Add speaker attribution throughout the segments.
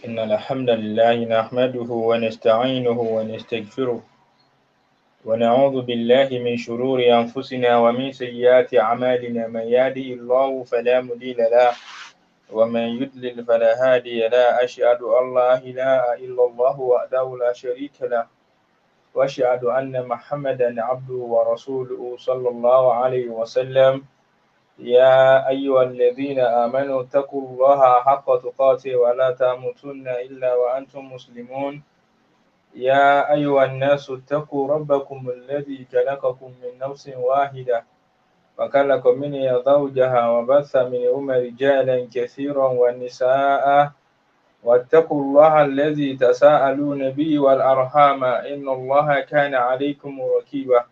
Speaker 1: إن الحمد لله نحمده ونستعينه ونستغفره ونعوذ بالله من شرور أنفسنا ومن سيئات أعمالنا. من يهده الله فلا مضل له ومن يضلل فلا هادي له. أشهد أن لا إله إلا الله وحده لا شريك له، وأشهد أن محمدا عبده ورسوله صلى الله عليه وسلم. يا أيها الذين آمنوا اتقوا الله حق تقاته ولا تموتن إلا وأنتم مسلمون. يا أيها الناس اتقوا ربكم الذي خلقكم من نفس واحدة وخلق منها زوجها وبث منهما رجالا كثيرا ونساء، واتقوا الله الذي تساءلون به والأرحام إن الله كان عليكم رقيبا.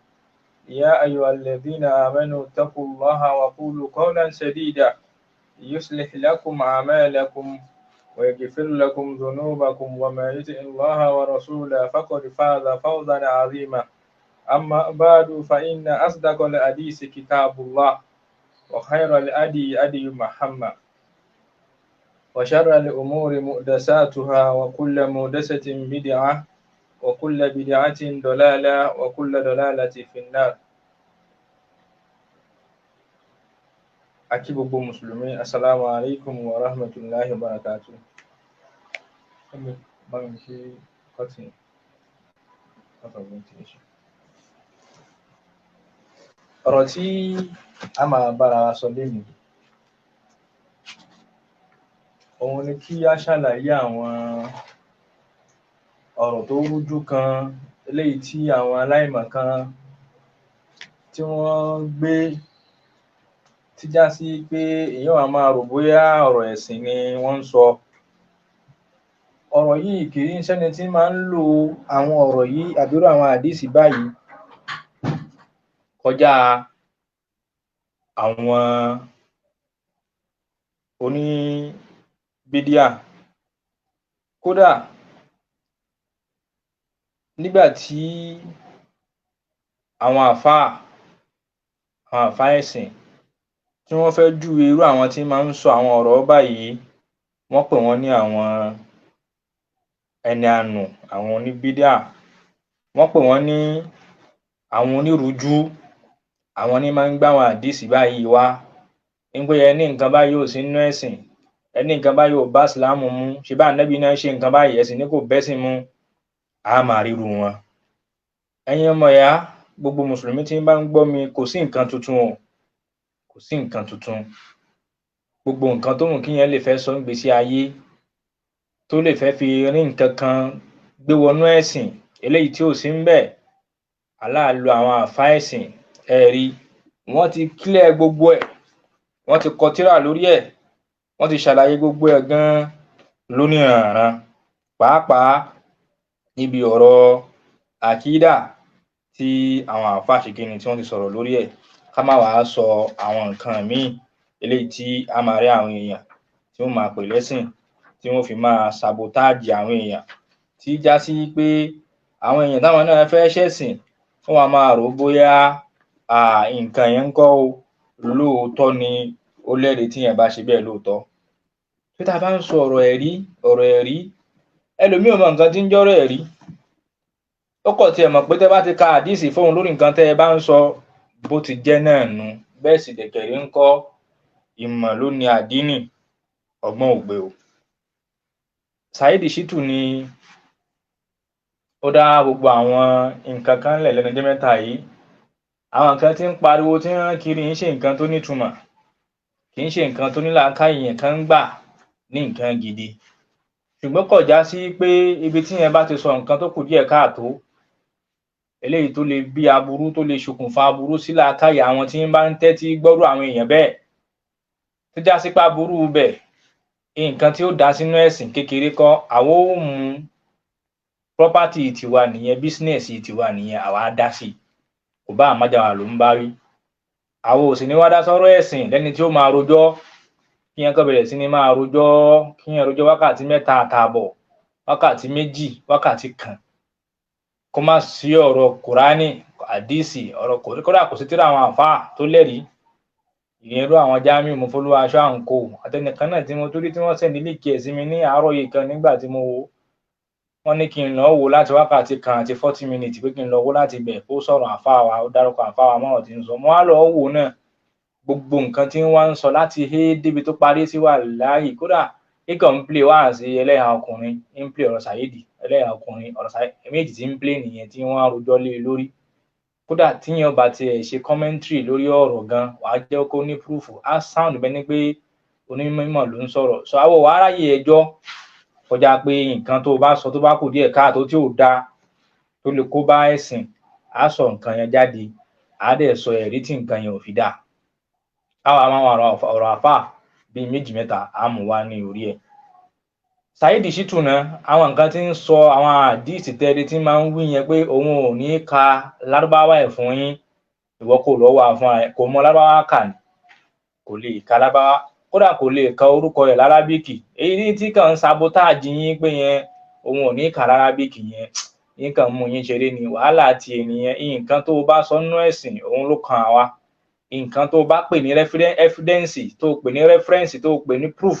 Speaker 1: يا أيها الذين آمنوا اتقوا الله وقولوا قولا سديدا يصلح لكم أعمالكم ويغفر لكم ذنوبكم، وما يطع الله ورسوله فقد فاز فوزا عظيما. أما بعد، فإن أصدق الحديث كتاب الله، وخير الهدي هدي محمد، وشر الأمور محدثاتها، وكل محدثة بدعة، وكل بدعة ضلالة، وكل ضلالة في النار. A kí gbogbo Mùsùlùmí, Assalamu alaikum wa rahmatullahi wa barakatuh. Bá mi ṣe cutting out of ventilation. Ọ̀rọ̀ tí a máa bára wa sọ lénìí, òun ni kí á ṣàlàyé àwọn ọ̀rọ̀ tó rújú kan, eléyìí tí àwọn aláìmọ̀kan tí wọ́n gbé, tí já sí pé èèyàn ó wá máa rò bóyá ọ̀rọ̀ ẹ̀sìn ni wọ́n ń sọ. Ọ̀rọ̀ yìí, kì í ṣẹ́ni tí máa ń lo àwọn ọ̀rọ̀ yìí àbí irú àwọn àdíìsì báyìí kọjá àwọn oníbídíà. Kódà nígbà tí àwọn àfáà, àwọn àfáà ẹ̀sìn, tí wọ́n fẹ́ júwe irú àwọn tí máa ń sọ àwọn ọ̀rọ̀ báyìí, wọ́n pè wọ́n ní àwọn ẹni ànù, àwọn oníbídíà. Wọ́n pè wọ́n ní àwọn onírújú, àwọn ní máa ń gbé àwọn àdíìsì báyìí wá, wípé ẹ ní nǹkan báyìí ò sí nínú ẹ̀sìn, ẹ ní nǹkan báyìí ò bá ìsìláàmù mu, ṣebí Ànábì náà ṣe nǹkan báyìí, ẹ sì ní kò bẹ́sìn mu. Á máa ríru wọn. Ẹ̀yin ọmọ ìyá, gbogbo Mùsùlùmí tí ń bá ń gbọ́ mi, kò sí nǹkan tuntun o, kò sí nǹkan tuntun. Gbogbo nǹkan tó wù kíyàn lè fẹ́ sọ nígbésí ayé, tó lè fẹ́ fi rí nǹkan kan gbé wọnú ẹ̀sìn eléyìí tí ò sí ńbẹ̀, Allah lo àwọn àfáà ẹ̀sìn, ẹ rí, wọ́n ti clear gbogbo ẹ̀, wọ́n ti kọ tírà lórí ẹ̀, wọ́n ti ṣàlàyé gbogbo ẹ̀ gan lóníranànran, pàápàá níbi ọ̀rọ̀ àkídà tí àwọn àfáà ṣe kíni, tí wọ́n ti sọ̀rọ̀ lórí ẹ̀. Ká má wàá sọ àwọn nǹkan míì eléyìí tí a máa rí àwọn èèyàn tí wọ́n máa pè lẹ́sìn, tí wọ́n fi máa sabotage àwọn èèyàn, tí já sí pé àwọn èèyàn táwọn náà fẹ́ ṣẹ̀sìn, wọ́n wá máa rò ó bóyá nǹkan yẹn ńkọ́ o, lóòótọ́ ni ó lẹ́rìí tíyàn bá ṣe bẹ́ẹ̀ lóòótọ́. Pé tá a bá ń sọ ọ̀rọ̀ ẹ̀rí, ọ̀rọ̀ ẹ̀rí, ẹlòmíì ò mọ nǹkan tí ń jọ́rọ̀ ẹ̀rí. Ó kàn tiẹ̀ mọ̀ pé tẹ́ bá ti ka àdíìsì fóun lórí nǹkan tẹ́ ẹ bá ń sọ, bó ti jẹ́ náà nu. Bẹ́ẹ̀ sì dẹ̀kẹ̀rẹ̀ ńkọ́, ìmọ̀ ló ni àdínì, ọgbọ́n ò gbé o. Saheed Shittu ni ó dá gbogbo àwọn nǹkan kan lẹ̀ lẹ́nu ọjọ́ mẹ́ta yìí. Àwọn nǹkan tí ń pariwo, tí ń rán kiri, ń ṣe nǹkan tó nítumọ̀, kì í ṣe nǹkan tó ní làákàyè èèyàn kan ń gbà ní nǹkan gidi. Ṣùgbọ́n kò já sí pé ibi tíyẹn bá ti sọ nǹkan tó kù díẹ̀ káàtó, eléyìí tó lè bí aburú, tó lè ṣokùnfà aburú sí làákàyè àwọn tí ń bá ń tẹ́tí gbọ́rú àwọn èèyàn bẹ́ẹ̀, tó já sí pé aburú ibẹ̀, nǹkan tí ó dá sínú ẹ̀sìn kékeré kọ́, àwa ó mú property tiwa nìyẹn, business tiwa nìyẹn, àwa á dá sí i. Kò bá àmájà wa ló ń bá wí. Àwa ò sì ní wá dá sọ́rọ̀ ẹ̀sìn lẹ́ni tí ó máa rojọ́, kíyàn kàn bẹ̀rẹ̀ sí ní máa rojọ́, kíyàn rojọ́ wákàtí 3 àtààbọ̀, wákàtí 2, wákàtí 1, kó má sí ọ̀rọ̀ Kùránì, àdíìsì, ọ̀rọ̀ kódà kò sí tírà àwọn àfáà tó lẹ́rìí. Ìyẹn irú àwọn Jamiu Mofoluwaṣọ àǹkó àtẹnìkan náà tí mo torí tí wọ́n send link ẹ̀ sí mi ní àárọ̀ yìí kan nígbà tí mo wò, wọ́n ní kí n lọ wò láti wákàtí kan àti 40 minutes, pé kí n lọ wò láti ibẹ̀ kó sọ̀rọ̀ àfáà wa, ó dárúkọ àfáà wa mọ́rọ̀ tí ń sọ. Mo wá lọ wò náà, gbogbo nǹkan tí wọ́n ń sọ láti hé débi tó parí sí wà láàyè. Kódà kíkàn ń play wá sí ẹlẹ́hà ọkùnrin, ń play ọ̀rọ̀ Saheed ẹlẹ́hà ọkùnrin, ọ̀rọ̀ Saheed méjì tí ń play nìyẹn tí wọ́n á rojọ́ lé e lórí. Kódà tíyẹn bá tiẹ̀ ṣe commentary lórí ọ̀rọ̀ gan, wàá jẹ́ kó ní proof, á sound bẹ́ẹ̀ ni pé onímọ̀ ló ń sọ̀rọ̀. Sọ àwọn wàá ráyè ẹjọ́ kọjá pé nǹkan tó bá sọ tó bá kù díẹ̀ káàtó tí ò dáa tó lè kó bá ẹ̀sìn, á sọ nǹkan yẹn jáde, á dẹ̀ sọ ẹ̀rí tí nǹkan yẹn ò fi dáa. Á wàá máa ọ̀rọ̀ àfáà bíi méjì mẹ́ta á mú wá ní orí ẹ̀. Saheed Shittu náà, àwọn nǹkan tí ń sọ, àwọn àdíìsì tẹ́lẹ̀ tí máa ń wí yẹn pé òun ò ní ka lárúbáwá ẹ̀ fún yín, ìwọ kò lọ́wọ́ àfún ẹ, kò mọ lárúbáwá kà ní, kò lè ka lárúbáwá, kódà kò lè ka orúkọ rẹ̀ lárábíkì. Èyí tí kàn ń sabotage yín pé yẹn òun ò ní kà lárábíkì yẹn, yín kàn mú yín ṣeré ni. Wàhálà ti ènìyàn, nǹkan tó o bá sọ nínú ẹ̀sìn òun ló kan àwa. Nǹkan tó o bá pè ní evidence, tó o pè ní reference, tó o pè ní proof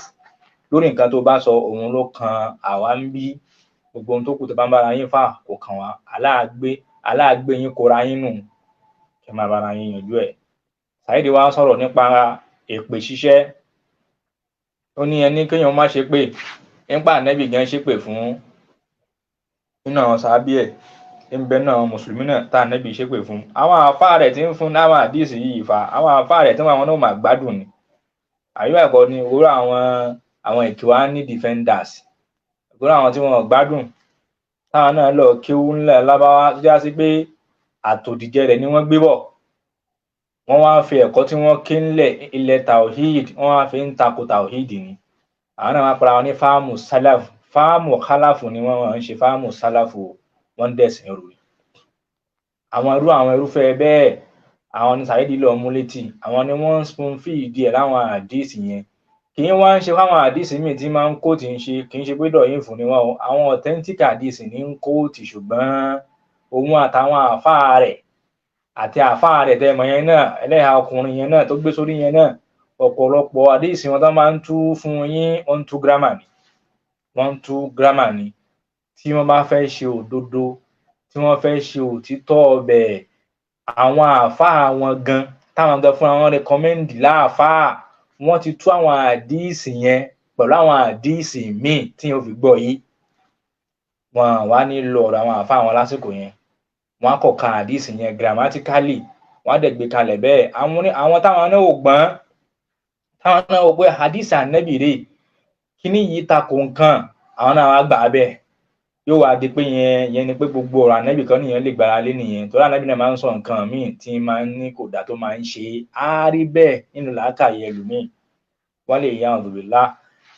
Speaker 1: lórí nǹkan tó o bá sọ, òun ló kan àwa ń bí. Gbogbo ohun tó kù tó bá ń bára yín fà kò kàn wá. Aláàgbé aláàgbé yín kóra yín nù, kí ẹ máa bára yín yanjú ẹ̀. Saheed wá sọ̀rọ̀ nípa èpè ṣíṣẹ́. Ó ní ẹni kéèyàn má ṣe pé nípa ànẹ́bì gan ṣépè fún nínú àwọn sàábì ẹ̀, ń bẹ nínú àwọn mùsùlùmí náà tá ànẹ́bì ṣépè fún. Àwọn àáfàá rẹ̀ tí ń fún láwọn àdíìsì yìí fa, àwọn àáfàá rẹ̀ tí wọn náà mà gbádùn ni àyùbá ẹ̀kọ́ ni òwúrọ̀. Àwọn Ìkíwání defenders, òwúrọ̀ àwọn tí wọn ò gbádùn, táwọn náà lọ kéwú ńlẹ̀ lábáwá tó já sí pé àtòdìjẹ rẹ̀ ni wọ́n gbé bọ̀, wọ́n wá fi ẹ̀kọ́ tí wọ́n ké ńlẹ̀ ilẹ̀ tawhid, wọ́n wá fi ń tako tawhid ni. Àwọn náà wá para wọn ní fáàmù salaf, fáàmù khalafu ni wọ́n ń ṣe, fáàmù salafu, wọ́n ń dẹ̀sìn rú. Àwọn irú àwọn irúfẹ́ bẹ́ẹ̀, àwọn ní Saheed lọ mú létí, àwọn ni wọ́n ń spoon feed ẹ̀ láwọn àdíìsì yẹn. Kì í wá ń ṣe fáwọn àdíìsì míì tí máa ń kó tí ń ṣe, kì í ṣe pé dọ̀yìn fún ni wọn o, àwọn authentic àdíìsì ní ń kóòtì. Ṣùgbọ́n òun àtàwọn àáfàá rẹ̀ àti àáfàá rẹ̀ tẹ́ mọ̀ yẹn náà, ẹlẹ́hà ọkùnrin yẹn náà tó gbé sórí yẹn náà, ọ̀pọ̀lọpọ̀ àdíìsì wọn tó máa ń tú fún yín, wọ́n ń tú grammar ni, wọ́n ń tú grammar ni. Tí wọ́n bá fẹ́ ṣe òdodo, tí wọ́n fẹ́ ṣe òtítọ́ ọbẹ̀, àwọn àáfàá wọn gan táwọn gan fúnra wọn recommend láàfáà, wọ́n ti tú àwọn àdíìsì yẹn pẹ̀lú àwọn àdíìsì míì tí yóò fi gbọ́ yìí. Wọn wá ní lo ọ̀rọ̀ àwọn àáfàá wọn lásìkò yẹn, wọn á kọ̀ ka àdíìsì yẹn grammatically, wọn á dẹ̀ gbé kalẹ̀ bẹ́ẹ̀. Àwọn táwọn náà ò gbọ́n, táwọn náà wò pé àdíìsì ànẹ́bì rèé, kíní yìí takò nǹkan, àwọn náà wá gbà á bẹ́ẹ̀. Yóò wá di pé yẹn ni pé gbogbo ọ̀rọ̀ ànẹ́bì kan nìyẹn lè gbára lé nìyẹn, torí ànẹ́bì náà máa ń sọ nǹkan míì tí máa ń ní kò dáa tó máa ń ṣe é. Á rí bẹ́ẹ̀ nínú làákàyè ẹlòmíì, wọ́n lè yan ọ̀dùnlá,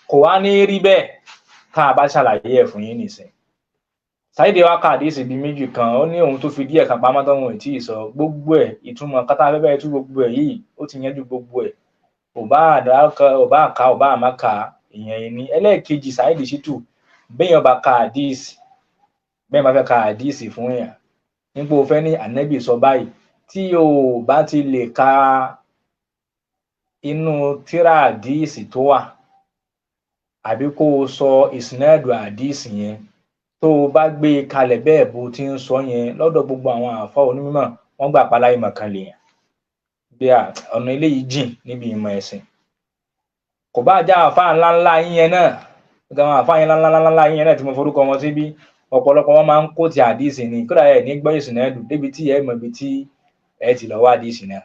Speaker 1: kò wá ní rí bẹ́ẹ̀ tá a bá ṣàlàyé ẹ̀ fún yín nìsín. Saheed wá ka àdíìsì bíi méjì kan, ó ní òun tó fi díẹ̀ kan pamọ́ tóun ò tí ì sọ gbogbo ẹ̀. Ìtumọ̀ kátà afẹ́fẹ́ tú gbogbo ẹ̀ yìí, ó ti yanjú gbogbo ẹ̀. Ò bá àdá, ò bá ka, ò bá àmá ka, ìyẹn ní. Ẹlẹ́ẹ̀kejì, Saheed Shittu, béèyàn bá ka àdíìsì, bẹ́ẹ̀ bá fẹ́ ka àdíìsì fún èèyàn nípò fẹ́ ní ànẹ́bì sọ báyìí, tí o bá ti lè ka inú tírà àdíìsì tó wà, àbí kó o sọ ìsìnàdù àdíìsì yẹn, tó o bá gbé e kalẹ̀ bẹ́ẹ̀ bó ti ń sọ yẹn, lọ́dọ̀ gbogbo àwọn àfọ́ onímọ̀, wọ́n gbà pa láìmọ̀ kan lèèyàn bí ọ̀nà eléyìí jìn níbi ìmọ̀ ẹ̀sìn. Kò bá jẹ́ àfáà ńláńlá yín yẹn náà, gbogbo àwọn àfáà yín ńláńlá yín yẹn náà tí mo forúkọ wọn síbí, ọ̀pọ̀lọpọ̀ wọn máa ń kó ti àdíìsì ni. Kódà ẹ̀ ní gbọ́ ìsìnàdù débi tí ẹ mọ̀ ibi tí ẹ ti lọ wá àdíìsì náà.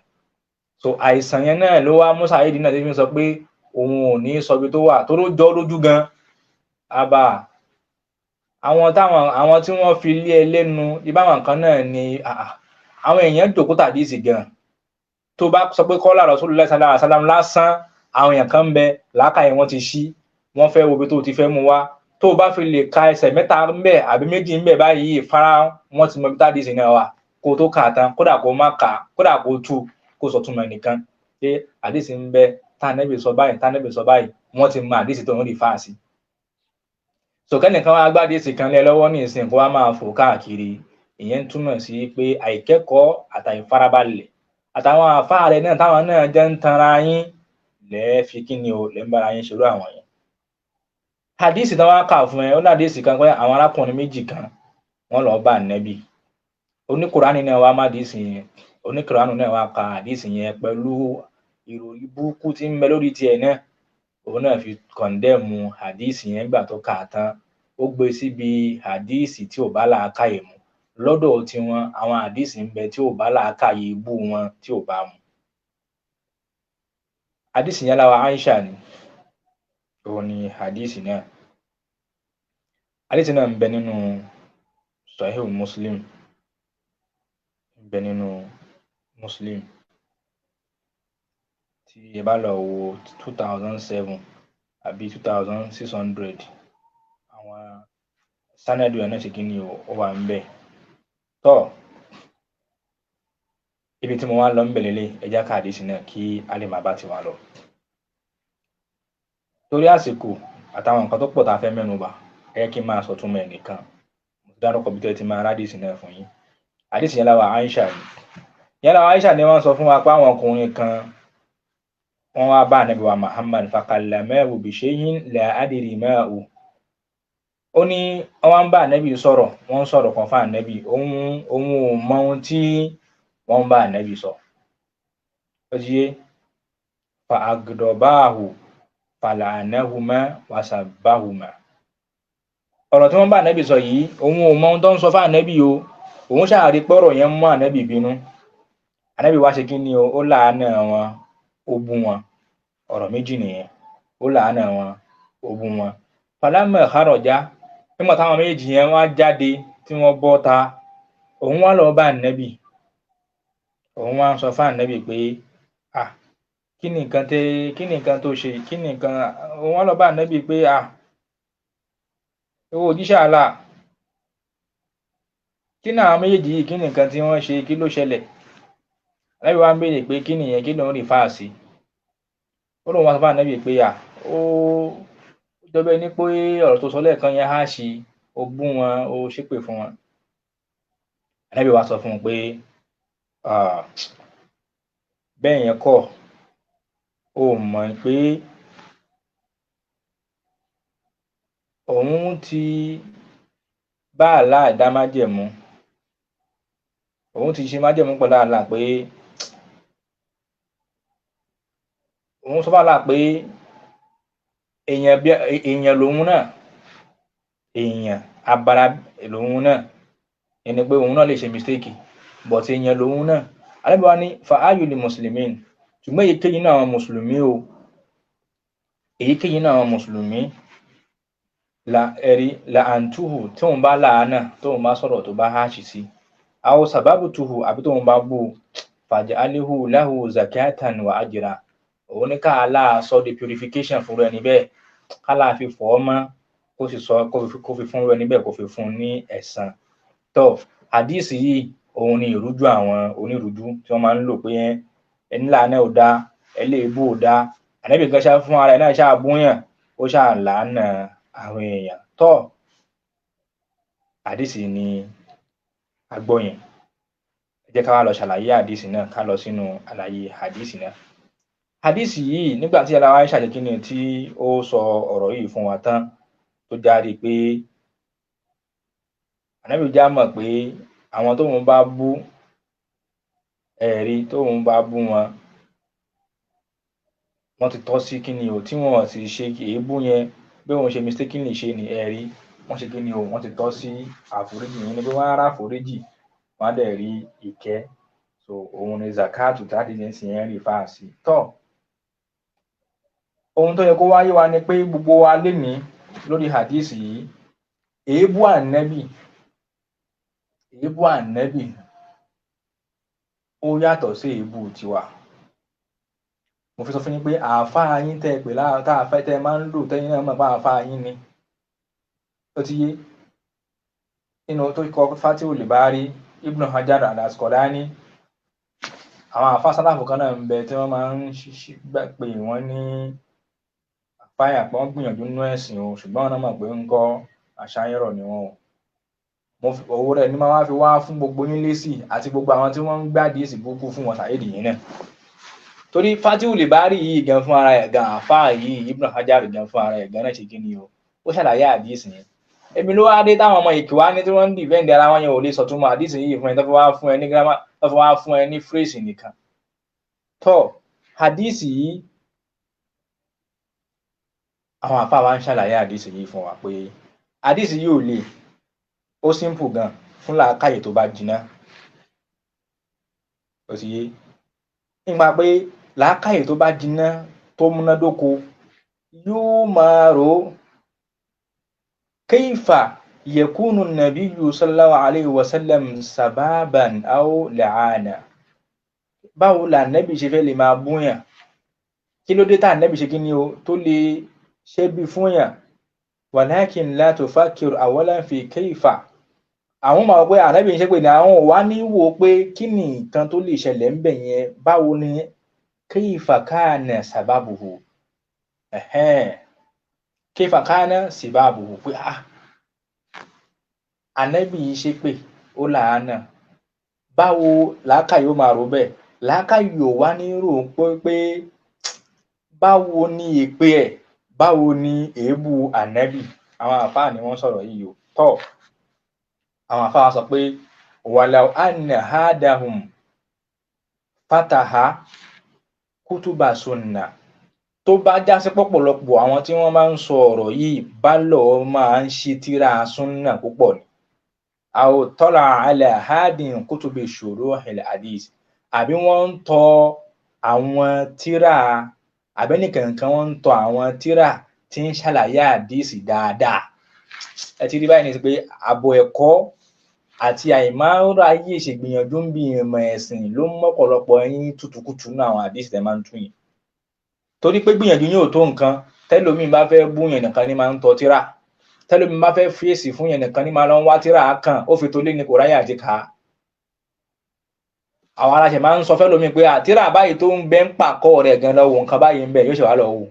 Speaker 1: So àìsàn yẹn náà ló wá mú Saheed náà tí fi sọ pé òun ò ní sọ ibi tó wà, tó ló jọ lójú gan. Àbà àwọn táwọn àwọn tí wọ́n fi lé ẹ lẹ́nu ibáwọn kan náà ni àwọn èèyàn jòkó tàdíìsì gan. Tó bá sọ pé kọ́lá Rasulullah sallallahu alaihi wasallam lásán, àwọn èèyàn kan ń bẹ làákàyè wọn ti ṣí, wọ́n fẹ́ wo ibi tó ti fẹ́ mú wá. Tó o bá fi lè ka ẹsẹ̀ mẹ́ta ńbẹ̀ àbí méjì ńbẹ̀ báyìí fara, wọ́n ti mọ ibi tádìsì náà wà kó o tó kà á tán. Kódà kó o má kà á, kódà kó o tú kó o sọ túmọ̀ nìkan pé àdìsí ń bẹ tánẹ́bì sọ báyìí, tánẹ́bì sọ báyìí, wọ́n ti mọ àdìsí tó ń rí fáàsì. Sọ̀kẹ́nìkan wá gbádìsí kan lé lọ́wọ́ ní ìsìn kó wá máa fò káàkiri, ìyẹn ń túmọ̀ sí pé àìkẹ́kọ̀ọ́ àtàìfarabalẹ̀. Àtàwọn àfáà rẹ̀ náà táwọn náà jẹ́ ń tanra yín lẹ́ẹ̀ fi kí ni o lẹ́ ń bára yín ṣerú àwọn yẹn. Hadisi tí wọ́n kà fún ẹ, ó ní hadisi kan pé àwọn arákùnrin méjì kan wọ́n lọ bá Ànábì. Oníkùránì náà wá má hadisi yẹn, oníkùránì náà wá ka hadisi yẹn pẹ̀lú ìròyìn burúkú tí ń bẹ lórí tiẹ̀ náà. Òun náà fi kọ̀ndẹ́mù hadisi yẹn gbà tó kà á tán. Ó gbé síbi hadisi tí ò bá làákàyè mu. Lọ́dọ̀ tiwọn, àwọn hadisi ń bẹ tí ò bá làákàyè ibú wọn tí ò bá mu. Hadisi yẹn láwa Aisha ni, òun ni hadisi náà. Hadisi náà ń bẹ nínú Sahih Muslim, ń bẹ nínú Muslim. Tí ẹ bá lọ wo 2007 àbí 2600, àwọn sanadu ẹ̀ náà ṣe kí ni o, ó wà ń bẹ. Tọ́ ibi tí mo wá lọ ń bẹ̀ lélẹ̀, ẹ jẹ́ ká hadisi náà kí a lè máa bá tiwa lọ. Torí àsìkò àtàwọn nǹkan tó pọ̀ tá a fẹ́ mẹ́nu bà, ẹ jẹ́ kí n máa sọ túmọ̀ ẹ̀ nìkan. Mo ti dárúkọ bí tẹ́ ti máa rádìsì náà fún yín. Hadisi yẹn láwa Aisha ni. Yẹn láwa Aisha ni wọ́n sọ fún wa pé àwọn ọkùnrin kan wọ́n wá bá Ànábì wa Muhammad fakallamahu bi shay'in la adri ma'u. Ó ní wọ́n wá ń bá Ànábì sọ̀rọ̀, wọ́n ń sọ̀rọ̀ kan fún Ànábì, òun ò mọ ohun tí wọ́n ń bá Ànábì sọ. Ó ti yé, fa agdabahu fala'anahuma wa sabbahuma. Ọ̀rọ̀ tí wọ́n bá Ànábì sọ yìí, òun ò mọ ohun tó ń sọ fún Ànábì o. Òun ṣáà rí pé ọ̀rọ̀ yẹn mú Ànábì bínú. Ànábì wá ṣe kí ni o, ó láàánà wọn, ó bú wọn. Ọ̀rọ̀ méjì nìyẹn. Ó láàánà wọn, ó bú wọn. Falamma kharaja, nígbà táwọn méjì yẹn wá jáde tí wọ́n bọ́ ta, òun wá lọ bá Ànábì. Òun wá ń sọ fún Ànábì pé, ah, kí ni nǹkan tẹ, kí ni nǹkan tó ṣe, kí ni nǹkan. Òun wá lọ bá Ànábì pé, ah, ìwọ òjíṣẹ́ Allah, kí ni àwọn méjèèjì yìí, kí ni nǹkan tí wọ́n ṣe, kí ló ṣẹlẹ̀? Ànábì wá ń béèrè pé kí nìyẹn, kí ló ń rìfáà sí? Ó lóun wá sọ fún Ànábì pé, à, ó jọ bẹ́ẹ̀ ni pé ọ̀rọ̀ tó sọ lẹ́ẹ̀kan yẹn há sí, ó bú wọn, ó ṣépè fún wọn. Ànábì wá sọ fún un pé, bẹ́ẹ̀ yẹn kọ́, ó mọ̀ pé òun ti bá Allah dá májẹ̀mú, òun ti ṣe májẹ̀mú pẹ̀lú Allah pé òun sọ fún Allah pé èèyàn lòun náà, èèyàn abara lòun náà, ẹni pé òun náà lè ṣe mistake, but èèyàn lòun náà. Ànábì wá ní fa ayu li muslimin, ṣùgbọ́n èyíkéyìí nínú àwọn mùsùlùmí o, èyíkéyìí nínú àwọn mùsùlùmí la ẹ̀rí la àǹtúhù, tí òun bá láàánà, tóun bá sọ̀rọ̀ tó bá háàṣì sí, aw sababutuhu, àbí tóun bá bú, faj'alhu lahu zakatan wa ajra. Òun ní ká Allah sọ di purification fún ẹni bẹ́ẹ̀, ká Allah fi fọ̀ ọ́ mọ́, kó sì sọ kó fi fún ẹni bẹ́ẹ̀, kó fi fún un ní ẹ̀san. Tó hadisi yìí, òun ni ìrújú àwọn onírújú tí wọ́n máa ń lò pé ẹni láàánà ò dáa, ẹlẹ́ẹ̀bù ò dáa. Ànábì kan ṣá fún ara ẹ̀ náà ṣáà búyàn, ó ṣáà láàánà àwọn èèyàn. Tó hadisi ni a gbọ́ yẹn. Ẹ jẹ́ ká wá lọ ṣàlàyé hadisi náà, ká lọ sínú àlàyé hadisi náà. Hadisi yìí, nígbà tí Yàrá Aisha ṣe kíni tí ó sọ ọ̀rọ̀ yìí fún wa tán, tó jáde pé Ànábì já mọ̀ pé àwọn tóun bá bú, ẹ̀rí tóun bá bú wọn, wọ́n ti tọ́ sí kíni o, tí wọ́n sì ṣe èébú yẹn, bí òun ṣe mistakenly ṣe ni ẹ̀rí, wọ́n ṣe kíni o, wọ́n ti tọ́ sí àforíjì yẹn ni pé wọ́n á rà àforíjì, wọ́n á dẹ̀ rí ìkẹ́. So òun ni zakatu tàbí yẹn sì yẹn rí fáàsì. Tọ́ ohun tó yẹ kó wáyé wa ni pé gbogbo wa lénìí lórí hadisi yìí, èébú Ànábì, èébú Ànábì ó yàtọ̀ sí èébú tiwa. Mo fi sọ fún yín pé àáfàá yín tẹ́ ẹ pè lára tá a fẹ́ tẹ́ ẹ máa ń lò tẹ́yìn náà mọ̀ pé àáfàá yín ni. Ó ti yé nínú tó kọ Fathul Bari, Ibn Hajar al-Asqalani, àwọn àáfàá sálàfù kan náà ń bẹ tí wọ́n máa ń pè wọ́n ní àfáyà pé wọ́n gbìyànjú nínú ẹ̀sìn o, ṣùgbọ́n wọ́n náà mọ̀ pé ń kọ́ àṣàyẹ̀rọ̀ ni wọ́n o. Owó rẹ̀ ni máa fi wá fún gbogbo yín lésì àti gbogbo àwọn tí wọ́n ń gbádìí èsì burúkú fún wọn Saheed yìí náà. Torí Fathul Bari yìí gan fún ara ẹ̀ gan, àfáà yìí Ibn Hajar gan fún ara ẹ̀ gan náà ṣe kí ni o, ó ṣàlàyé àdìsí yẹn. Èmi ló wá dé táwọn ọmọ ìkíwá ní tí wọ́n ń defend ara wọn yẹn ò lè sọ̀túnmọ̀ àdìsí yìí fún ẹ, tó fi wá fún ẹ ní grammar, tó fi wá fún ẹ ní phrase nìkan. Tọ́ àdìsí yìí, àwọn àfáà wa ń ṣàlàyé àdìsí yìí fún wa pé àdìsí yìí ò le, ó simple gan fún làákàyè tó bá jiná. Ó ti yé nípa pé làákàyè tó bá jiná tó múnádóko yóò máa rò ó kayfa yakunu nabiyyu sallallahu alayhi wa sallam sababan aw la'ana. Báwo la nẹ́bì ṣe fẹ́ lè máa búyàn? Kí ló dé tá nẹ́bì ṣe kí ni o tó lè ṣẹ́bi fún yàn? Walakin la tufakkiru awalan fi kayfa. Àwọn máa wọ pé ànábì ń ṣépè ní, àwọn ò wá ní wò ó pé kí ni nǹkan tó lè ṣẹlẹ̀ ń bẹ̀ yẹn, báwo ni kayfa kana sababuhu, kayfa kana sibabuhu, pé ah, ànábì ń ṣépè, ó làánà, báwo làákàyè ó máa rò bẹ́ẹ̀? Làákàyè ò wá ní rò ó pé báwo ni èpè ẹ̀, báwo ni èébú ànábì. Àwọn àfáà ni wọ́n sọ̀rọ̀ yìí o. Tọ́ àwọn àfáà sọ pé walaw anna hadahum fataha kutuba sunna, tó bá já sí pọ̀pọ̀lọpọ̀ àwọn tí wọ́n máa ń sọ ọ̀rọ̀ yìí bá lọ́ọ́ máa ń ṣí tírà sunna púpọ̀ ni, aw tala ala hadin kutubi shuruhil hadith, àbí wọ́n ń tọ àwọn tírà, àbẹ́nìkankan wọ́n ń tọ àwọn tírà tí ń ṣàlàyé àdíìsì dáadáa. Ẹ ti rí báyìí ní sí pé ààbò ẹ̀kọ́ àti àìmáráyè ṣègbìyànjú ń bi ìmọ̀ ẹ̀sìn ló ń mọ́pọ̀lọpọ̀ yín tútukútu nínú àwọn àdíìsì tẹ́ máa ń tú yìí. Torí pé gbìyànjú yín ò tó nǹkan. Tẹ́lòmíì bá fẹ́ búyàn nìkan ní máa ń tọ tírà, tẹ́lòmíì bá fẹ́ fèsì fún yàn nìkan ní máa lọ ń wá tírà kàn, ó fi tolé ni kò ráyè àti kà á. Àwọn aláṣẹ máa ń sọ fẹ́lòmíì pé àtírà báyìí tó ń bẹ ń pàkọ́ rẹ̀ gan, lọ wò nǹkan báyìí ń bẹ, yóò ṣe wá lọ wò.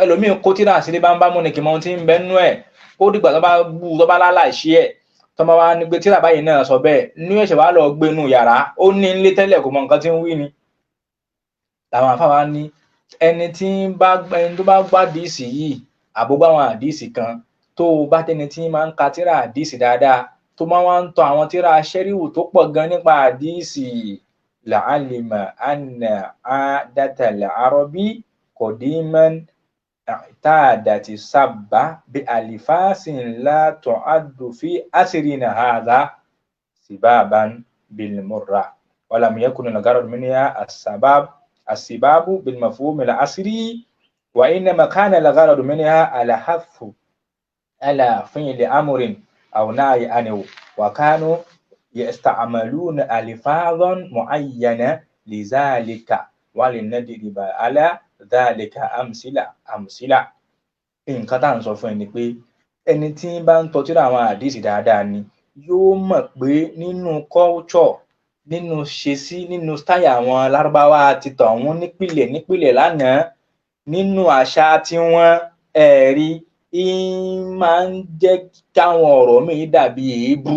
Speaker 1: Ẹlòmíì kó tírà sílé bá ń bá mú ni kì mọ ohun tí ń bẹ nú ẹ̀. Ó dìgbà tó bá bú, tó bá lálàṣí ẹ̀, tó bá wá ní pé tírà báyìí náà sọ bẹ́ẹ̀ ní, ẹ̀ṣẹ̀ wá lọ gbé inú yàrá, ó ní nílé tẹ́lẹ̀, kò mọ nǹkan tí ń wí ni. Làwọn àfáà wa ní ẹni tí ń bá ẹni tó bá gbádìísì yìí àbó gbọ́ àwọn àdíìsì kan, tó o bá tẹni tí máa ń ka tírà àdíìsì dáadáa, tó máa wá ń tọ àwọn tírà ṣẹ́ríwù tó pọ̀ gan nípa àdíìsì, la'alima anna adatal arabi qadiman i'tadati sabba bi alifasin la tu'addu fi asrina hadha sibaban bilmurra walam yakun al-gharad minha as-sabab as-sibabu bil-mafhum al-asri wa innama kana al-gharad minha al-hathu ala fi'li amrin aw nahyi anhu wa kanu yasta'maluna alfazan mu'ayyana lizalika walinadriba ala dhalika amsila amsila. Nǹkan tá à ń sọ fún ẹ ni pé ẹni tí ń bá ń tọ́jú àwọn àdíìsì dáadáa ni yóò mọ̀ pé nínú culture, nínú ṣesí, nínú style àwọn lárúbáwá ti tọ̀hún nípìlẹ̀ nípìlẹ̀ lánàá, nínú àṣà tiwọn, ẹ̀rí ń máa ń jẹ́ káwọn ọ̀rọ̀ míì dàbí èébú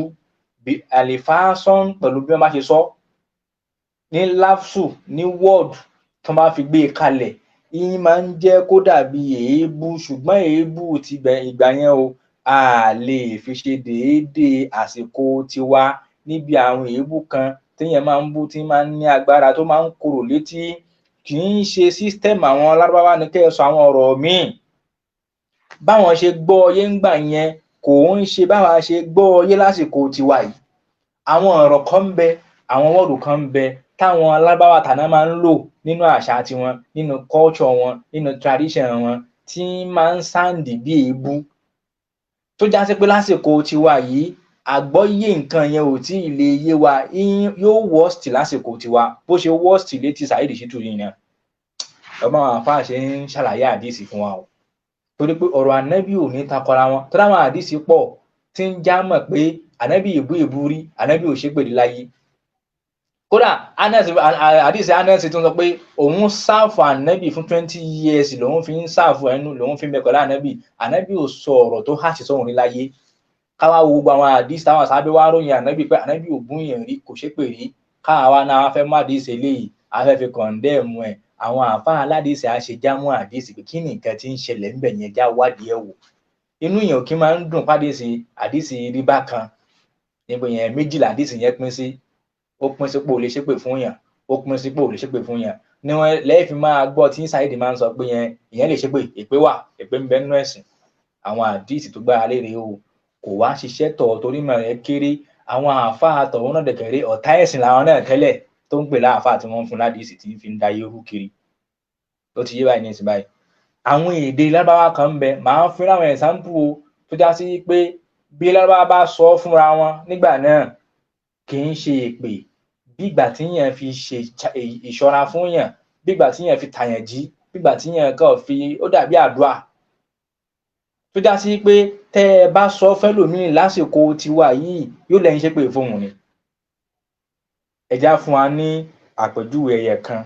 Speaker 1: bí àlìfáàsán pẹ̀lú bí wọ́n bá ṣe sọ ní láfsù, ní word tí wọ́n bá fi gbé e kalẹ̀, ń máa ń jẹ́ kó dàbí èébú. Ṣùgbọ́n èébú ti ìgbà yẹn o, a lè fi ṣe déédéé àsìkò tiwa níbi àwọn èébú kan téèyàn máa ń bú tí máa ń ní agbára, tó máa ń korò létí. Kì í ṣe system àwọn lárúbáwá ni kẹ́ ẹ sọ àwọn ọ̀rọ̀ míì. Báwọn ṣe gbọ́ ọ yé ńgbà yẹn kò ń ṣe báwa ṣe gbọ́ ọ yé lásìkò tiwa yìí. Àwọn ọ̀rọ̀ kan ń bẹ, àwọn word kan ń bẹ táwọn lárúbáwá tàná máa ń lò nínú àṣà tiwọn, nínú culture wọn, nínú tradition wọn, tí máa ń sound bí èébú, tó já sí pé lásìkò tiwa yìí, àgbọ́yé nǹkan yẹn ò tí ì lè yé wa, yóò worst lásìkò tiwa bó ṣe worst létí Saheed Shittu yìí náà. Ọmọ àwọn àfáà ṣe ń ṣàlàyé àdíìsì fún wa o, torí pé ọ̀rọ̀ ànábì ò ní takọra wọn, torí àwọn àdíìsì pọ̀ tí ń já mọ̀ pé ànábì ìbú ìbú rí, ànábì ò ṣépè láyé. Kódà Anas, àdíìsì Anas tó ń sọ pé òun serve ànábì fún 20 years, lòun fi ń serve ẹnu, lòun fi ń bẹ pẹ̀lú ànábì, ànábì ò sọ ọ̀rọ̀ tó harsh sóhun rí láyé. Káwá wo gbogbo àwọn àdìsí táwọn sábẹ́ wá ròyìn ànábì pé ànábì ò bú yẹn rí, kò ṣépè rí. Káwa náà fẹ́ mú àdìsí eléyìí, a fẹ́ fi kọ̀ǹdẹ́ẹ̀mù ẹ̀. Àwọn àfáà aládìsí á ṣe jámù àdìsí pé kí ni nǹkan tí ń ṣẹlẹ̀ ńbẹ̀ yẹn, já wádìí ẹ̀ wò. Inú èèyàn kì í máa ń dùn pàdésì àdìsí rí bákan. Níbo yẹn méjìlá àdìsí yẹn pín sí. Ó pín sí pé ò lè ṣépè fún yàn, ó pín sí pé ò lè ṣépè fún yàn. Ní wọn lẹ́yìn fi máa gbọ́ tí Saheed máa ń sọ pé yẹn ìyẹn lè ṣépè, èpè wà, èpè ń bẹ nínú ẹ̀sìn. Àwọn àdìsí tó gbára lére o kò wá ṣiṣẹ́ tọ̀ torí mọ̀ ẹ́ kéré. Àwọn àáfàá tọ̀hún náà dẹ̀kẹ̀rẹ́ ọ̀tá ẹ̀sìn làwọn náà tẹ́lẹ̀ tó ń pè láàfáà tí wọ́n ń fún ládìsí tí ń fi ń da irú kiri. Ó ti yé báyìí ní ìsìn báyìí. Àwọn èdè Lárúbáwá kan ń bẹ, màá fún láwọn ẹ̀sáǹpù o tó já sí pé bí Lárúbáwá bá sọ fúnra wọn nígbà náà kì í ṣe èpè, bí ìgbà tí yẹn fi ṣe ìṣọ́ra fún yàn, bí ìgbà tí yẹn fi tàyàn jí, bí ìgbà tí yẹn kàn fi ó dàbí àdúrà. Tó já sí pé tẹ́ ẹ bá sọ fẹ́lòmíì lásìkò tiwa yìí yóò lẹ́yìn ṣépè fóun ni. Ẹ já fún wa ní àpèjúwe ẹyẹ kan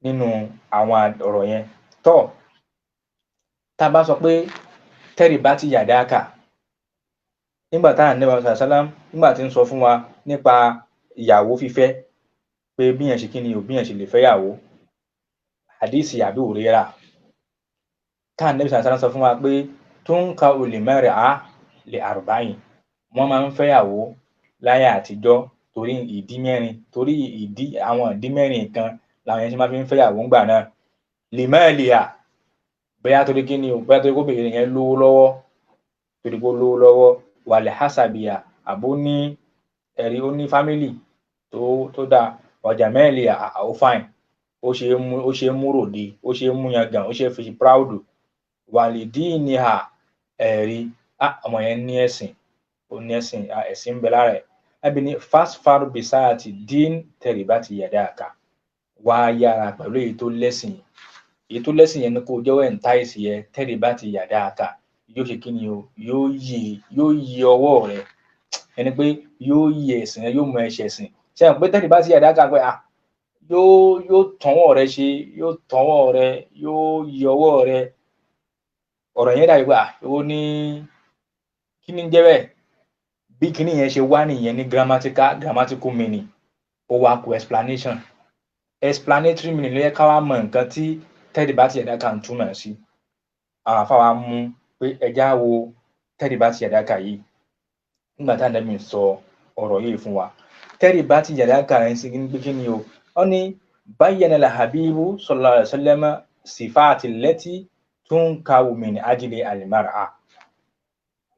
Speaker 1: nínú àwọn ọ̀rọ̀ yẹn. Tọ́ tá a bá sọ pé tẹ́rì bá ti yàdáàkà nígbà tá à ń nípa sàlám, nígbà tí ń sọ fún wa nípa ìyàwó fífẹ́ pé bíyàn ṣe kí ni o, bíyàn ṣe lè fẹ́yàwó, àdìsí àbí òrera tá à ń nípa sàlám sọ fún wa pé tó ń ka olè mẹ́rin á lè àrùbáyìn, wọ́n máa ń fẹ́yàwó láyé àtijọ́ torí ìdí mẹ́rin, torí ìdí àwọn ìdí mẹ́rin kan làwọn yẹn ṣe máa fi ń fẹ́yàwó ńgbà náà. Lè mẹ́ẹ̀lì à bóyá torí kí ni o, bóyá torí kóbìnrin yẹn lówó lọ́wọ́, torí kó lówó lọ́wọ́, wàlẹ̀ hásábìyà àbó ní ẹ̀rí, ó ní fámìlì tó dáa, ọjà mẹ́ẹ̀lì à ó fine, ó ṣe é mú, ó ṣe é mú ròde, ó ṣe é mú yangàn, ó ṣe é fi proud. Wàlẹ̀ díìnì à ẹ̀rí, ọmọ yẹn ní ẹ̀sìn, ó ní ẹ̀sìn, ẹ̀sìn ń bẹ lára ẹ̀. Ẹbí ni fast forward bisaati dín tẹ̀rì bá ti yàdá àká, wá yára pẹ̀lú èyí tó lẹ́sìn, èyí tó lẹ́sìn yẹn ni kó jẹ́wọ́ ẹ̀ńtáìsì yẹn, tẹ̀rì bá ti yàdá àká yóò ṣe kí ni o, yóò yí ọwọ́ rẹ, ẹni pé yóò yí ẹ̀sìn rẹ, yóò mú ẹ̀ṣẹ̀ sìn. Ṣé ẹ̀ pé tẹ̀rì bá ti yàdá àká pé yóò tọwọ́ rẹ ṣe, yóò tọwọ́ rẹ, yóò yí ọwọ́ rẹ. Ọ̀rọ̀ yẹn dàbí pé ó ní kí ni ń jẹ́ bẹ́ẹ̀. Bí kíní yẹn ṣe wá nìyẹn ní grammatical meaning, ó wá kó explanation, explanatory meaning ló yẹ ká wá mọ nǹkan tí tẹ́rì bá ti yàdá kà ń túmọ̀ sí. Àwọn àfáà wa mú pé ẹja wo tẹ́rì bá ti yàdá kà yìí nígbà tá ànábì ń sọ ọ̀rọ̀ yìí fún wa. Tẹ́rì bá ti yàdá kà ń sí pé kí ni o, ó ní bayyana al-habibu sallallahu alaihi wasallam sifati allati tunkahu min ajli al-mar'a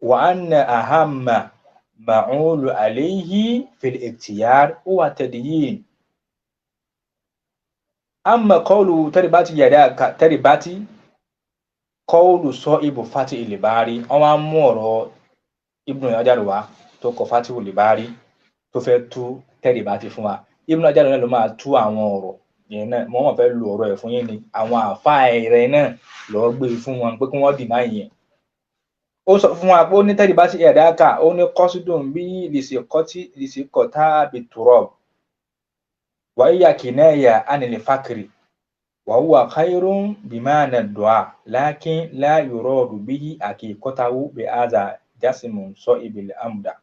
Speaker 1: wa anna ahamma ma'ulu alayhi fil ikhtiyar huwa tadyin. Amma qawlu taribati yadaka taribati qawlu sahibu Fathil Bari, wọ́n wá mú ọ̀rọ̀ Ibn Hajar wá tó kọ Fathil Bari tó fẹ́ tú taribati fún wa. Ibn Hajar náà ló máa tú àwọn ọ̀rọ̀ yẹn náà, wọ́n fẹ́ lu ọ̀rọ̀ ẹ̀ fún yín ni, àwọn àfáà rẹ̀ náà lọ́ọ́ gbé fún wọn pé kí wọ́n dìnnà yẹn. Ó sọ fún wa pé ó ní taribati yadaka, ó ní qasdun bí lìsìkọ́tà biturab wa hiya kinaya anil fakri wa huwa khairun bima'na du'a lakin la yuradu bihi haqiqatahu bi hadha jasmun sahibil amda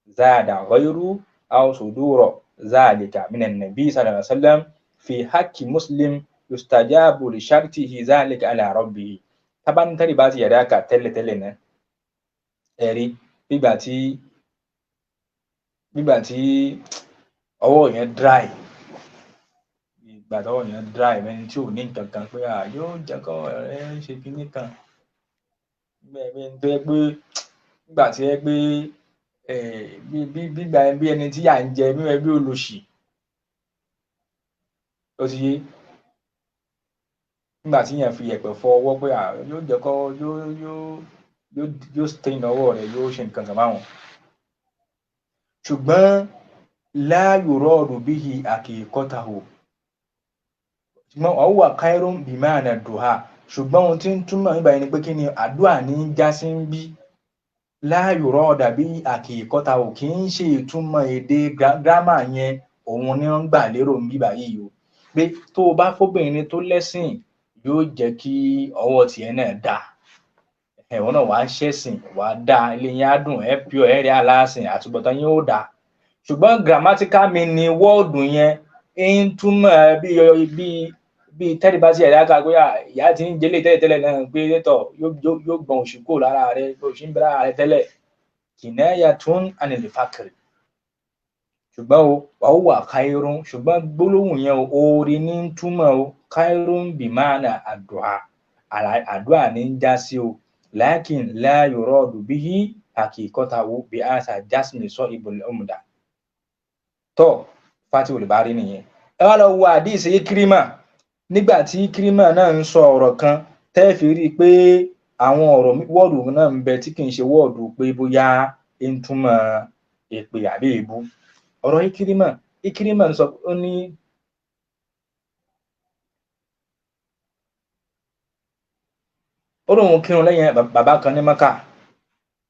Speaker 1: zada ghayru aw sudura zalika minan nabi sallallahu alaihi wasallam fi haqqi muslim yustajabu li shartihi zalika ala rabbihi. Tá bá ní taribati yadaka tẹ́lẹ̀tẹ́lẹ̀ náà, ẹ̀rí gbígbà tí ọwọ́ yẹn dry, ìgbà tọ́wọ́ yẹn dry ẹni tí ò ní nǹkan kan pé yóò jẹ́ kọ́ ẹ ṣe kinní kan bẹ́ẹ̀ tó yẹ pé nígbà tí yẹ pé gbígbà bí ẹni tí yà ń jẹ bí olòṣì, ó ti yé, nígbà tí yẹn fi yẹ̀pẹ̀ fọ ọwọ́ pé yóò jẹ́ kọ́ yóò stain ọwọ́ rẹ̀, yóò ṣe nǹkan kan báwọn. Ṣùgbọ́n la yuradu bihi haqiqatahu, ṣùgbọ́n wa huwa khairun bima'na du'a, ṣùgbọ́n ohun tí ń túmọ̀ nígbà yẹn ni pé kí ni àdúrà ní já sí ń bí. La yuradu bihi haqiqatahu kì í ṣe ìtumọ̀ èdè gírámà yẹn, òun ni wọ́n gbà lérò ń bí báyìí o, pé tó o bá fóbìnrin tó lẹ́sìn yóò jẹ́ kí ọwọ́ tiẹ̀ náà dáa. Ẹ̀wọ̀n náà wàá ṣẹ̀sìn, wàá dá ilé yín á dùn, ẹ̀ pure, ẹ̀ rí aláàsìn, àtúbọ̀tán yín ó dáa. Ṣùgbọ́n grammatical meaning wọ́ọ̀dù yẹn ń túmọ̀ bí bí bí tẹ́lẹ̀ bá sí ẹ̀dá ká pé ìyá ti ń jẹ́lé tẹ́lẹ̀ tẹ́lẹ̀ náà pé tọ̀ yóò gbọ̀n òṣì kúrò lára rẹ̀, òṣì ń bẹ lára rẹ̀ tẹ́lẹ̀. Kinayatun anil fakri. Ṣùgbọ́n o, wa huwa khairun, ṣùgbọ́n gbólóhùn yẹn o, oore ní ń túmọ̀ o, khairun bima'na àdúà, àdúà ní ń já sí o, lakin la yuradu bihi haqiqatahu bi hadha jasmi sahibul umda. Tọ́ Fathul Bari nìyẹn. Ẹ wá lọ wo àdíìsì Ikrima. Nígbà tí Ikrima náà ń sọ ọ̀rọ̀ kan, tẹ́ fi rí i pé àwọn ọ̀rọ̀ wọ́ọ̀dù náà ń bẹ tí kì í ṣe wọ́ọ̀dù pé bóyá ń túmọ̀ èpè àbí èébú. Ọ̀rọ̀ Ikrima, Ikrima ń sọ, ó ní ó lóun kírun lẹ́yìn bàbá kan ní Mẹ́kà.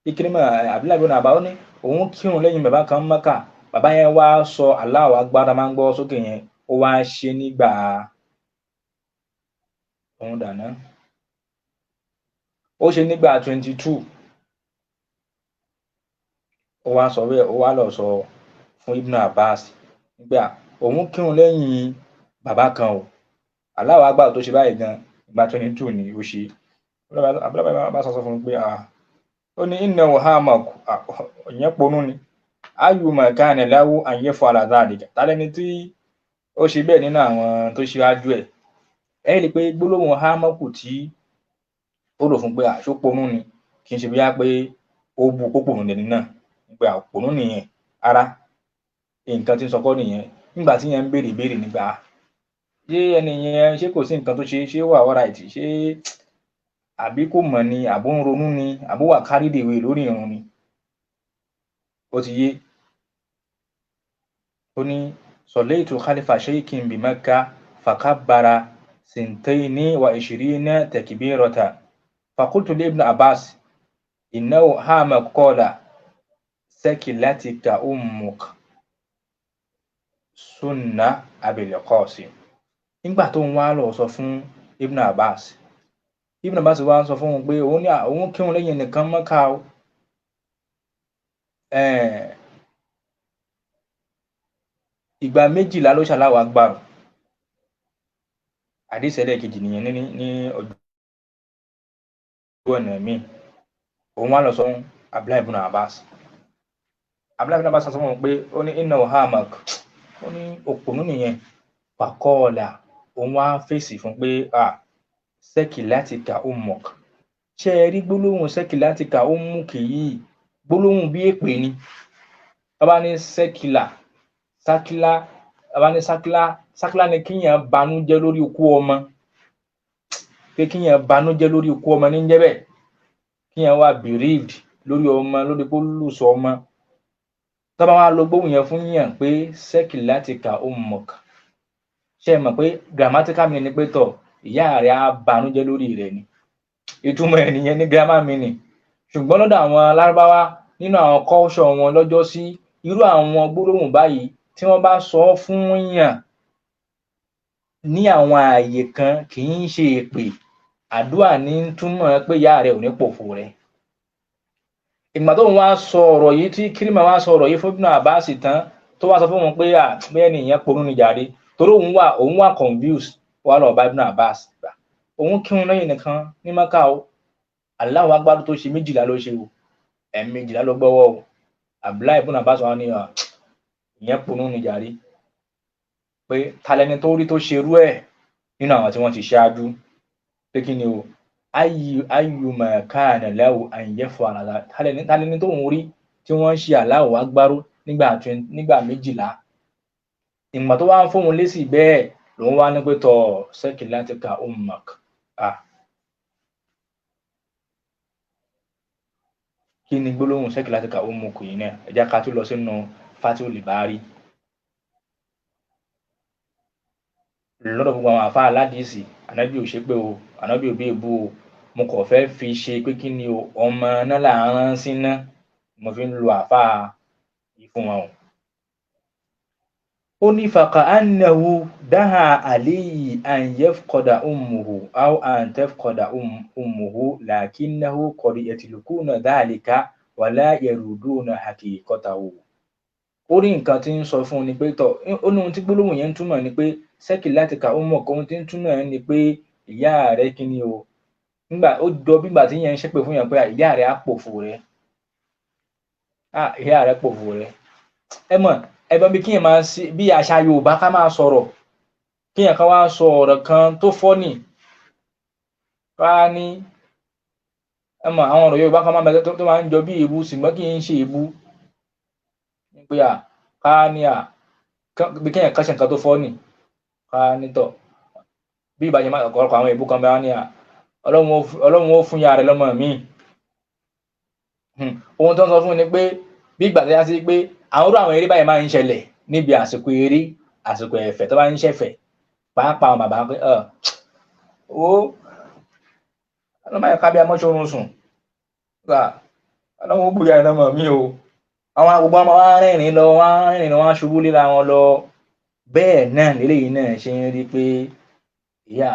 Speaker 1: Ikrima Abdullahi ibn Abbas ó ní òun kírun lẹ́yìn bàbá kan ní Mẹ́kà. Bàbá yẹn wá sọ Allahu Akbar máa ń gbọ́ sókè yẹn, ó wá ṣe nígbà òun dáná. Ó ṣe nígbà 22. Ó wá sọ bẹ́ẹ̀, ó wá lọ sọ fún Ibn Abbas nígbà òun kírun lẹ́yìn bàbá kan o. Allahu Akbar tó ṣe báyìí gan, ìgbà 22 ni ó ṣe. Abdullahi bá sọ fún un pé ó ní innahu hamak, ìyẹn ponú ni. Ayyuma kana lahu an yaf'ala dhalika. Tálẹ́ni tí ó ṣe bẹ́ẹ̀ nínú àwọn tó ṣíwájú ẹ̀. Ẹ rí i pé gbólóhùn hamaku tí ó rò fún pé àṣó ponú ni, kì í ṣe bóyá pé ó bu pópò nìyẹn náà, pé àpònú nìyẹn. Ara nǹkan tí ń sọ kọ́ nìyẹn. Nígbà tí yẹn ń béèrè ìbéèrè nígbà ṣé ẹni yẹn ṣé kò sí nǹkan tó ṣe, ṣé wà alright, ṣé àbí kò mọ̀ ni, àbó ń ronú ni, àbó wà carried away lórí ìrun ni. Ó ti yé. Ó ní sallaytu khalfa shaykhin bi Makkah fakabbara sintaini wa ishirina takbirata faqultu li Ibn Abbas innahu hama qala sakilatika ummuk sunna Abil Qasim. Nígbà tó ń wá lọ sọ fún Ibn Abbas, Ibn Abbas wá sọ fún òun pé òun ní òun kírun lẹ́yìn nìkan Mẹ́kà o. Ìgbà 12 ló ṣàláwà gbàrò. Àdísì ẹlẹ́ẹ̀kejì nìyẹn ní ọjọ́ ọ̀nà míì. Òun wá lọ sọ fún Abdullahi ibn Abbas. Abdullahi ibn Abbas sọ fún òun pé ó ní innahu hamak, ó ní òpònú nìyẹn. Faqala, òun wá fèsì fún pé sakilatika ummuk. Ṣé ẹ rí gbólóhùn sakilatika ummuk yìí, gbólóhùn bí èpè ni. Wọ́n bá ní sẹ́kìlà, sákìlà, wọ́n bá ní sákìlà, sákìlà ni kíyàn banújẹ́ lórí ikú ọmọ. Pé kíyàn banújẹ́ lórí ikú ọmọ ní jẹ́ bẹ́ẹ̀. Kíyàn wà bereaved lórí ọmọ, lórí pé ó lùsọ ọmọ. Tọ́ bá wá lo gbóhùn yẹn fún yàn pé sakilatika ummuk. Ṣé ẹ mọ̀ pé grammatical meaning ni pé tọ̀ ìyá rẹ̀ á banújẹ́ lórí rẹ̀ ni. Ìtumọ̀ ẹ̀ nìyẹn ní grammar meaning. Ṣùgbọ́n lọ́dọ̀ àwọn Lárúbáwá nínú àwọn culture wọn lọ́jọ́ sí, irú àwọn gbólóhùn báyìí tí wọ́n bá sọ ọ́ fún yàn ní àwọn ààyè kan kì í ṣe èpè, àdúà ní ń túmọ̀ pé ìyá rẹ̀ ò ní pòfo rẹ̀. Ìgbà tó ń wá sọ ọ̀rọ̀ yìí tí Ikrima wá sọ ọ̀rọ̀ yìí fún Ibn Abbas tán, tó wá sọ fún òun pé bóyá ẹni ìyẹn ponú ni jàre, torí òun wà confused, wá lọ bá Ibn Abbas. Òun kírun lẹ́yìn nìkan ní Mẹ́kà o, Allahu Akbar tó ṣe 12 ló ṣe o, 12 ló gbọ́wọ́ o. Abdullahi ibn Abbas wá ní ìyẹn ponú ni jàre, pé talẹni tó rí tó ṣerú ẹ̀ nínú àwọn tí wọ́n ti ṣáájú, pé kí ni o, ayyuma kana lahu an yaf'ala, talẹni tó ń rí tí wọ́n ń ṣe Allahu Akbar nígbà 12. Ìgbà tó wá ń fóun lésì bẹ́ẹ̀ lòun wá ní pé tọ̀ sakilatika ummak. Kí ni gbólóhùn sakilatika ummuk yìí náà? Ẹ jẹ́ ká tún lọ sínú Fathul Bari. Lọ́dọ̀ gbogbo àwọn àfáà aládìísì, ànábì ò ṣépè o, ànábì ò bí èbú o, mo kàn fẹ́ fi ṣe pé kí ni o, ọmọ náà là ń rán síná, mo fi ń lo àfáà yìí fún wọn o. Ó ní faka'annahu daha alayhi an yafqada ummuhu aw an tafqada ummuhu lakinnahu qad yatlukuna dhalika wala yaruduna haqiqatahu. Ó ní nǹkan tí ń sọ fún un ni pé tọ̀, ó ní ohun tí gbólóhùn yẹn ń túmọ̀ ni pé sakilatika ummuk, ohun tí ń túmọ̀ ni pé ìyá rẹ kí ni o. Nígbà ó jọ bí ìgbà tí yẹn ń ṣépè fún yẹn pé ìyá rẹ á pòfo rẹ. Ìyá rẹ pòfo rẹ. Ẹ mọ̀, ẹ bá bí kíyàn máa ṣe bí àṣà Yorùbá ká máa sọ̀rọ̀, kíyàn kan wá sọ ọ̀rọ̀ kan tó fọ́nì, ká ní ẹ mọ̀ àwọn ọ̀rọ̀ Yorùbá kan máa ń bẹ tó máa ń jọ bí èébú ṣùgbọ́n kì í ṣe èébú. Pé à ká ní à bí kíyàn kan ṣe nǹkan tó fọ́nì, ká ní tọ̀ bí ìbàjẹ́ máa ọ̀pọ̀lọpọ̀ àwọn èébú kan bá ní à Ọlọ́run ó fún ìyá rẹ lọ́mọ mi. Ohun tó ń sọ fún ni pé bí ìgbà tó yá sí pé àwọn irú àwọn eré báyìí máa ń ṣẹlẹ̀ níbi àsìkò eré, àsìkò ẹ̀fẹ̀ tó bá ń ṣẹ̀fẹ̀, pàápàá àwọn bàbá pé ó Ọlọ́run má jẹ́ ká bí amọ́ṣọ́run sùn, Ọlọ́run ó bùyà rẹ lọ́mọ mi o. Àwọn gbogbo wọn máa rẹ́rìn-ín lọ, wọ́n á rẹ́rìn-ín lọ, wọ́n á ṣubú léra wọn lọ. Bẹ́ẹ̀ náà lélẹ́yìí náà ṣe ń rí pé ìyá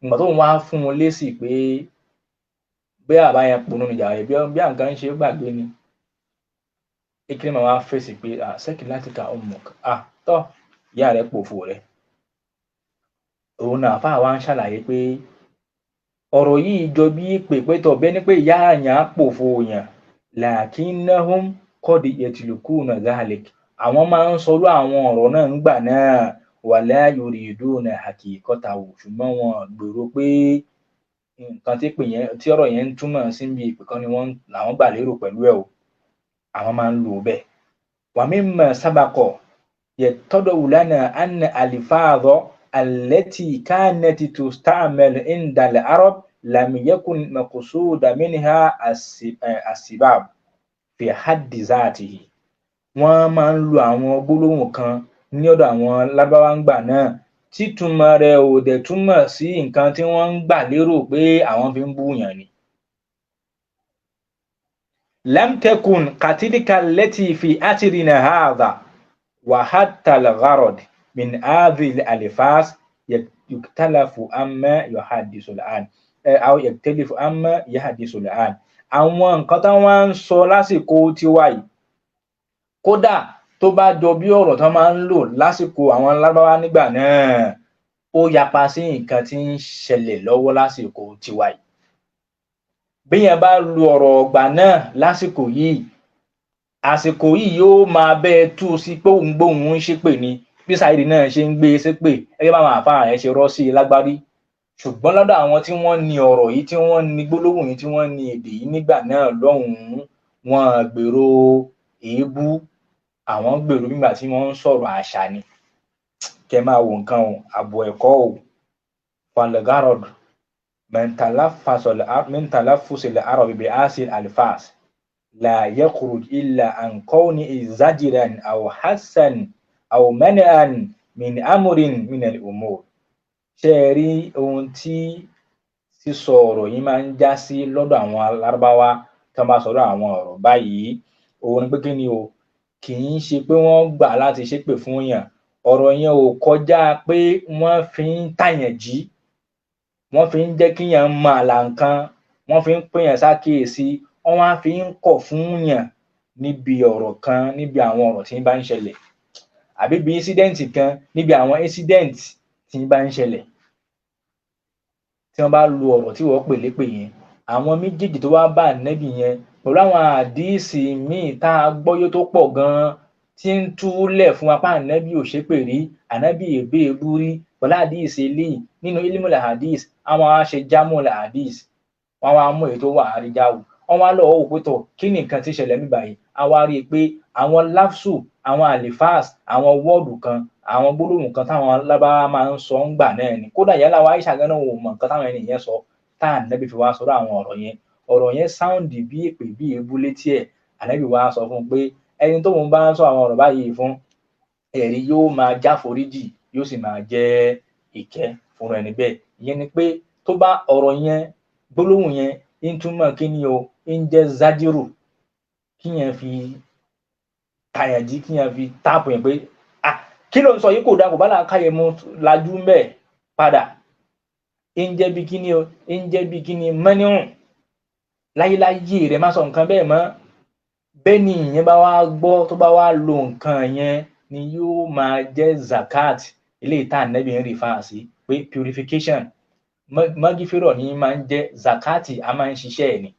Speaker 1: ìgbà tó ń wá fún un lésì pé bí àbá yẹn ponú ni jàre, bí nǹkan ń ṣe gbàgbé ni. Ikrima wá fèsì pé sakilatika ummuk, tọ́ ìyá rẹ pòfo rẹ. Òun náà àfáà wa ń ṣàlàyé pé ọ̀rọ̀ yìí jọ bí èpè pé tọ̀ bẹ́ẹ̀ ni pé ìyá àyàn á pòfo yàn, lakinnahum qad yatlukuna dhalik. Àwọn máa ń sọrú àwọn ọ̀rọ̀ náà ńgbà náà, wala yuriduna haqiqatahu, ṣùgbọ́n wọn gbèrò pé nǹkan tí pè yẹn tí ọ̀rọ̀ yẹn ń túmọ̀ sí bí ìpè kan ni wọ́n làwọn gbà lérò pẹ̀lú ẹ̀ o. Àwọn máa ń lò ó bẹ́ẹ̀. Wa mimma sabaqa yattadihu lana anna alfadha allati kanat tusta'mal inda al-arab lam yakun maqsuda minha as-sibab fi haddi zatihi. Wọ́n máa ń lo àwọn gbólóhùn kan ní ọ̀dọ̀ àwọn Lárúbáwá ńgbà náà títúmọ̀ rẹ̀ ò dẹ̀ túmọ̀ sí nǹkan tí wọ́n ń gbà lérò pé àwọn fi ń búyàn ni. Lam takun katilka allati fi asrina hadha wa hatta al-gharad min hadhihi al-alfaz yuktalafu amma yuhaddisu al-an aw yaktalifu amma yuhaddisu al-an. Àwọn nǹkan tí wọ́n ń sọ lásìkò tiwa yìí, kódà tó bá jọ bí ọ̀rọ̀ tó máa ń lò lásìkò àwọn Lárúbáwá nígbà náà, ó yapa sí nǹkan tí ń ṣẹlẹ̀ lọ́wọ́ lásìkò tiwa yìí. Béèyàn bá lu ọ̀rọ̀ ọ̀gbà náà lásìkò yìí, àsìkò yìí yóò máa bẹ́ẹ̀ tú sí pé òun gbóhùn ń ṣépè ni, bí Saheed náà ṣe ń gbé e ṣépè gẹ́gẹ́ báwọn àfáà rẹ̀ ṣe rọ́ sí i lágbárí. Ṣùgbọ́n lọ́dọ̀ àwọn tí wọ́n ní ọ̀rọ̀ yìí, tí wọ́n ní gbólóhùn yìí, tí wọ́n ní èdè yìí nígbà náà lọ́hùn-ún, wọ́n gbèrò èébú, àwọn gbèrò nígbà tí wọ́n ń sọ̀rọ̀ àṣà ni. Kẹ máa wo nǹkan o, ààbò ẹ̀kọ́ o. Falgarod min talaffuz al-arabi bi asil alfaz la yakhruj illa an kawni zajiran aw hassan aw man'an min amrin min al-umur. Ṣé ẹ rí ohun tí sísọ ọ̀rọ̀ yìí máa ń já sí lọ́dọ̀ àwọn Lárúbáwá tí wọ́n bá sọ̀rọ̀ àwọn ọ̀rọ̀ báyìí? Òun ni pé kí ni o, kì í ṣe pé wọ́n gbà láti ṣépè fún yàn. Ọ̀rọ̀ yẹn ò kọjá pé wọ́n fi ń tàyàn jí, wọ́n fi ń jẹ́ kíyàn mọ àlà nǹkan, wọ́n fi ń pèyàn sákìyèsí, wọ́n wá fi ń kọ̀ fún yàn níbi ọ̀rọ̀ kan, níbi àwọn ọ̀rọ̀ tí ń bá ń ṣẹlẹ̀, àbí bí incident kan, níbi àwọn incident tí ń bá ń ṣẹlẹ̀. Tí wọ́n bá lo ọ̀rọ̀ tí wọ́n pè lépè yẹn, àwọn méjèèjì tó wá bá Ànábì yẹn pẹ̀lú àwọn àdíìsì míì tá a gbọ́yé tó pọ̀ gan-an tí ń túlẹ̀ fún wa pé Ànábì ò ṣépè rí, Ànábì èbé ebú rí, pẹ̀lú àdíìsì eléyìí nínú ilmul hadith, àwọn á ṣe jámùl hadith, wọ́n wá mú èyí tó wà àríjáwò, wọ́n wá lọ́wọ́ wò pé tọ̀ kí ni nǹkan tí ṣẹlẹ̀ níbí báyìí. A wá rí i pé àwọn láfsù, àwọn àlìfáàs, àwọn wọ́ọ̀dù kan, àwọn gbólóhùn kan táwọn Lárúbáwá máa ń sọ ńgbà náà ni. Kódà yálà wa Aisha gan náà ò mọ nǹkan táwọn ẹni yẹn sọ tá Ànábì fi wá sọ̀rọ̀ àwọn ọ̀rọ̀ yẹn. Ọ̀rọ̀ yẹn sáùndì bí èpè bí èébú létí ẹ̀. Ànábì wá sọ fún un pé ẹni tóun bá ń sọ àwọn ọ̀rọ̀ báyìí fún, ẹ̀rí yóò máa jáforíjì, yóò sì máa jẹ́ ìkẹ́ fún ẹni bẹ́ẹ̀. Ìyẹn ni pé tó bá ọ̀rọ̀ yẹn, gbólóhùn yẹn ń túmọ̀ kí ni o, ń jẹ́ zájírù, kíyẹn fi tàyàn jí, kíyẹn fi táàpù yẹn pé ah Kí ló ń sọ yìí kò dáa, kò bá làákàyè mu, lajú ń bẹ̀ padà. Ń jẹ́ bí kíni o, ń jẹ́ bí kíni mọ́níhùn láyéláyé rẹ̀, má sọ nǹkan bẹ́ẹ̀ mọ́. Bẹ́ẹ̀ ni ìyẹn bá wá gbọ́, tó bá wá lo nǹkan yẹn ni yóò máa jẹ́ zakat eléyìí tá ànábì ń rìfà sí pé purification. Mọ́gíférọ̀ ni máa ń jẹ́ zakati, a máa ń ṣiṣẹ́ ẹ̀ ni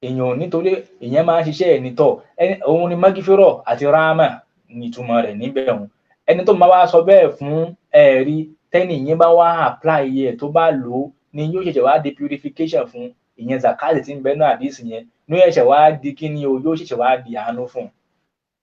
Speaker 1: èèyàn, nítorí ìyẹn máa ń ṣiṣẹ́ ẹ̀ ní tọ̀. Òun ni mọ́gíférọ̀ àti ráàmà ní ìtumọ̀ rẹ̀ níbẹ̀. Òun ẹni tó máa wá sọ bẹ́ẹ̀ fún ẹ̀rí tẹ́nì ìyẹn bá wá apply ẹ̀, tó bá lò ó ni yóò ṣẹ̀ṣẹ̀ wá di purification fún ìyẹn. Zakati tí ń bẹ náà, àdìsí yẹn ní yóò ṣẹ̀ṣẹ̀ wá di kíni o, yóò ṣẹ̀ṣẹ̀ wá di àánú fún un.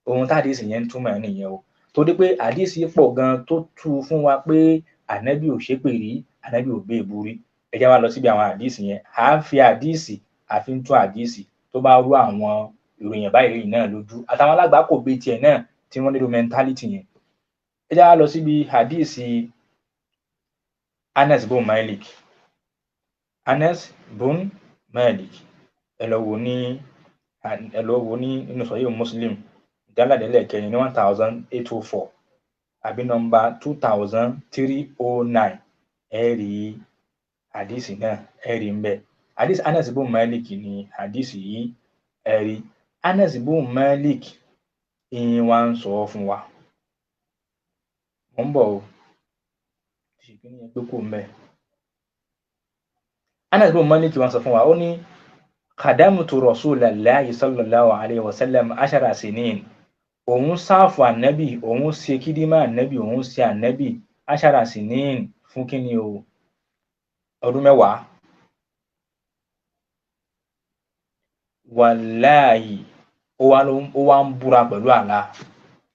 Speaker 1: Ohun tádìsí yẹn ń túmọ̀ ẹ̀ nìyẹn o, torí pé àdìsí pọ̀ gan tó tú fún wa pé ànábì ò ṣépè rí, ànábì ò gbé èbú rí. Ẹ jẹ́ wá lọ síbi àwọn àdìsí yẹn. À ń fi àdìsí àfi ń tún àdìsí tó bá rú àwọn ìròyìn báyìí náà lójú, àtàwọn alágbàákò bíi tiẹ̀ náà tí wọ́n nílò mentality yẹn. Ẹ jẹ́ wá lọ síbi àdìsí Anas bun Malik. Anas bun Malik, ẹ lọ wò ní, ẹ lọ wò ní inú Sahih Muslim, ìdáládẹ́lẹ̀ kẹrin ní 1804 àbí nọ́mbà 2309. Ẹ rí àdìsí náà, ẹ rí ń bẹ. Àdìsí Anas bun Malik ni àdìsí yìí. Ẹ rí Anas bun Malik ìyìn wa ń sọ fún wa. Mò ń bọ̀ o, ṣèkínní yẹn pé kò ń bẹ. Anas bun Malik wa sọ fún wa, ó ní khadamtu Rasulallahi sallallahu alayhi wa sallam ashara sinin. Òun sáàfù ànábì, òun ṣe kídímà ànábì, òun ṣe ànábì ashara sinin fún kíni o, ọdún 10. Wàláhì, ó wá ń búra pẹ̀lú àlá,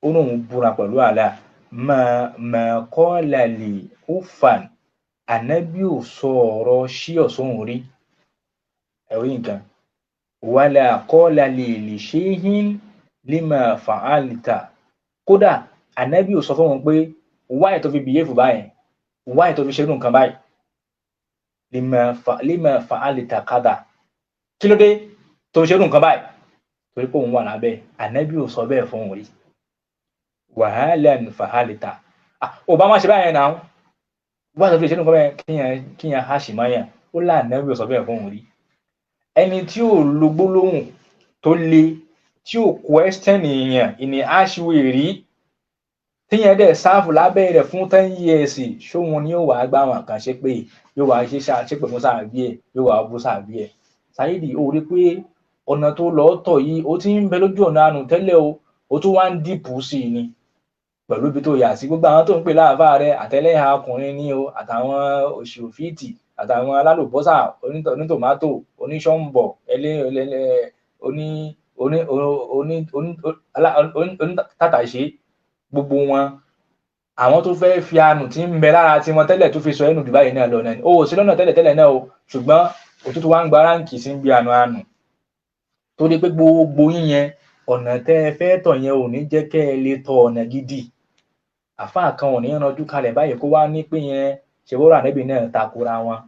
Speaker 1: ó lóun búra pẹ̀lú àlá, ma qala li uffan, ànábì ò sọ ọ̀rọ̀ ṣíọ̀ sóhun rí. Ẹ̀rí nǹkan, wala qala li li shay'in lima fa'alta. Kódà ànábì ò sọ fún wọn pé wáyé tó fi bìyẹ́fù báyẹn, wáyé tó fi ṣerú nǹkan báyìí, lima fa'alta kada, kí ló dé tó fi ṣerú nǹkan báyìí, torí pé òun wà lábẹ́ ànábì ò sọ bẹ́ẹ̀ fún òun rí. Wàhálà fa'alta, ò bá má ṣe báyẹn náà, wáyé tó fi ṣerú nǹkan báyẹn, kíyàn háṣì máyà, ó lá ànábì ò sọ bẹ́ẹ̀ fún òun rí. Ẹni tí ò lo gbólóhùn tó le, tí ò question èèyàn ìní aṣíwèé rí, tíyẹn dẹ̀ sáàfù lábẹ́ rẹ̀ fún 10 years, ṣóhun ni yóò wá gbá àwọn kan ṣépè, yóò wá ṣépè fún sàbí ẹ̀, yóò wá bú sàbí ẹ̀. Saheed, ó rí pé ọ̀nà tó lọ tọ̀ yìí, ó ti ń bẹ lójú ọ̀nà àánú tẹ́lẹ̀ o, ó tún wá ń dìpù sí i ni pẹ̀lú ibi tó yà sí. Gbogbo àwọn tó ń pè láàfáà rẹ, àtẹlẹ́hà ọkùnrin ní o, àtàwọn òṣì òfìtì, àtàwọn alálùbọ́sà, onítòmátò, oníṣọ́ǹbọ̀, oní oní oní onítàtàṣé, gbogbo wọn àwọn tó fẹ́ fi àánú tí ń bẹ lára tiwọn tẹ́lẹ̀ tó fi sọ ẹnu Dubai náà lọ náà ni o ò sí lọ́nà tẹ́lẹ̀ tẹ́lẹ̀ náà o, ṣùgbọ́n òtútù wa ń gba ráǹkì sí ń bí àánú àánú torí pé gbogbo yín yẹn ọ̀nà tẹ́ ẹ fẹ́ tọ̀ yẹn ò ní jẹ́ kẹ́ ẹ lè tọ ọ̀nà gidi. Àfáà kan ò ní ranjú kalẹ̀ báyìí kó wá ní pé yẹn ṣe wọ́rọ̀ ànábì náà takora wọn.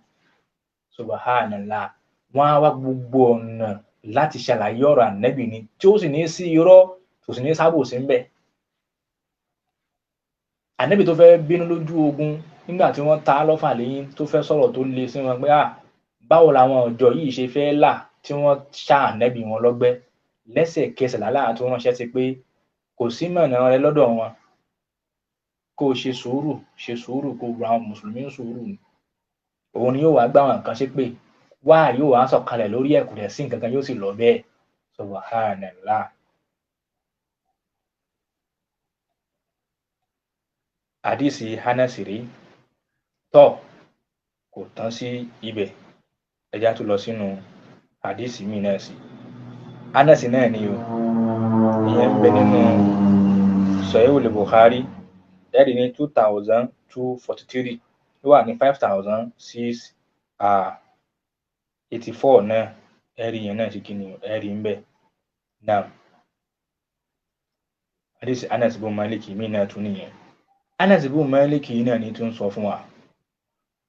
Speaker 1: Subhanallah, wọn á wá gbogbo ọ̀nà láti ṣàlàyé ọ̀rọ̀ ànábì ni tí ó sì ní sí irọ́, tó sì ní sábòsí ń bẹ̀. Ànábì tó fẹ́ bínú lójú ogun nígbà tí wọ́n ta lọ́fà lẹ́yìn, tó fẹ́ sọ̀rọ̀ tó le sí wọn pé à báwo làwọn ọ̀jọ́ yìí ṣe fẹ́ là tí wọ́n ṣá ànábì wọn lọ́gbẹ́, lẹ́sẹ̀kẹsẹ̀ làlá tó ránṣẹ́ sí pé kò sí mọ̀nà rẹ lọ́dọ̀ wọn, kó o ṣe sùúrù, ṣe sùúrù, kó o gba àwọn mùsùlùmí sùúrù ni. Òun ni yóò wá gbá àwọn kan ṣépè, wá yóò wá sọ̀kalẹ̀ lórí ẹ̀, kò dẹ̀ sí nǹkan kan, yóò sì lọ bẹ́ẹ̀. Subhanallah. Àdìsí Anas rí tọ́ kò tán sí ibẹ̀, ẹja tó lọ sínú àdìsí mi náà sí. Anas náà ni o, ìyẹn ń bẹ nínú Sahih Bukhari, ẹ̀rí ní 2243, ó wà ní 5684 náà, ẹ̀rí yẹn náà ṣe kí ni ẹ̀rí ń bẹ náà. Àdìsí Anas bun Malik mi náà tún nìyẹn. Anas bun Malik náà ni tún sọ fún wa,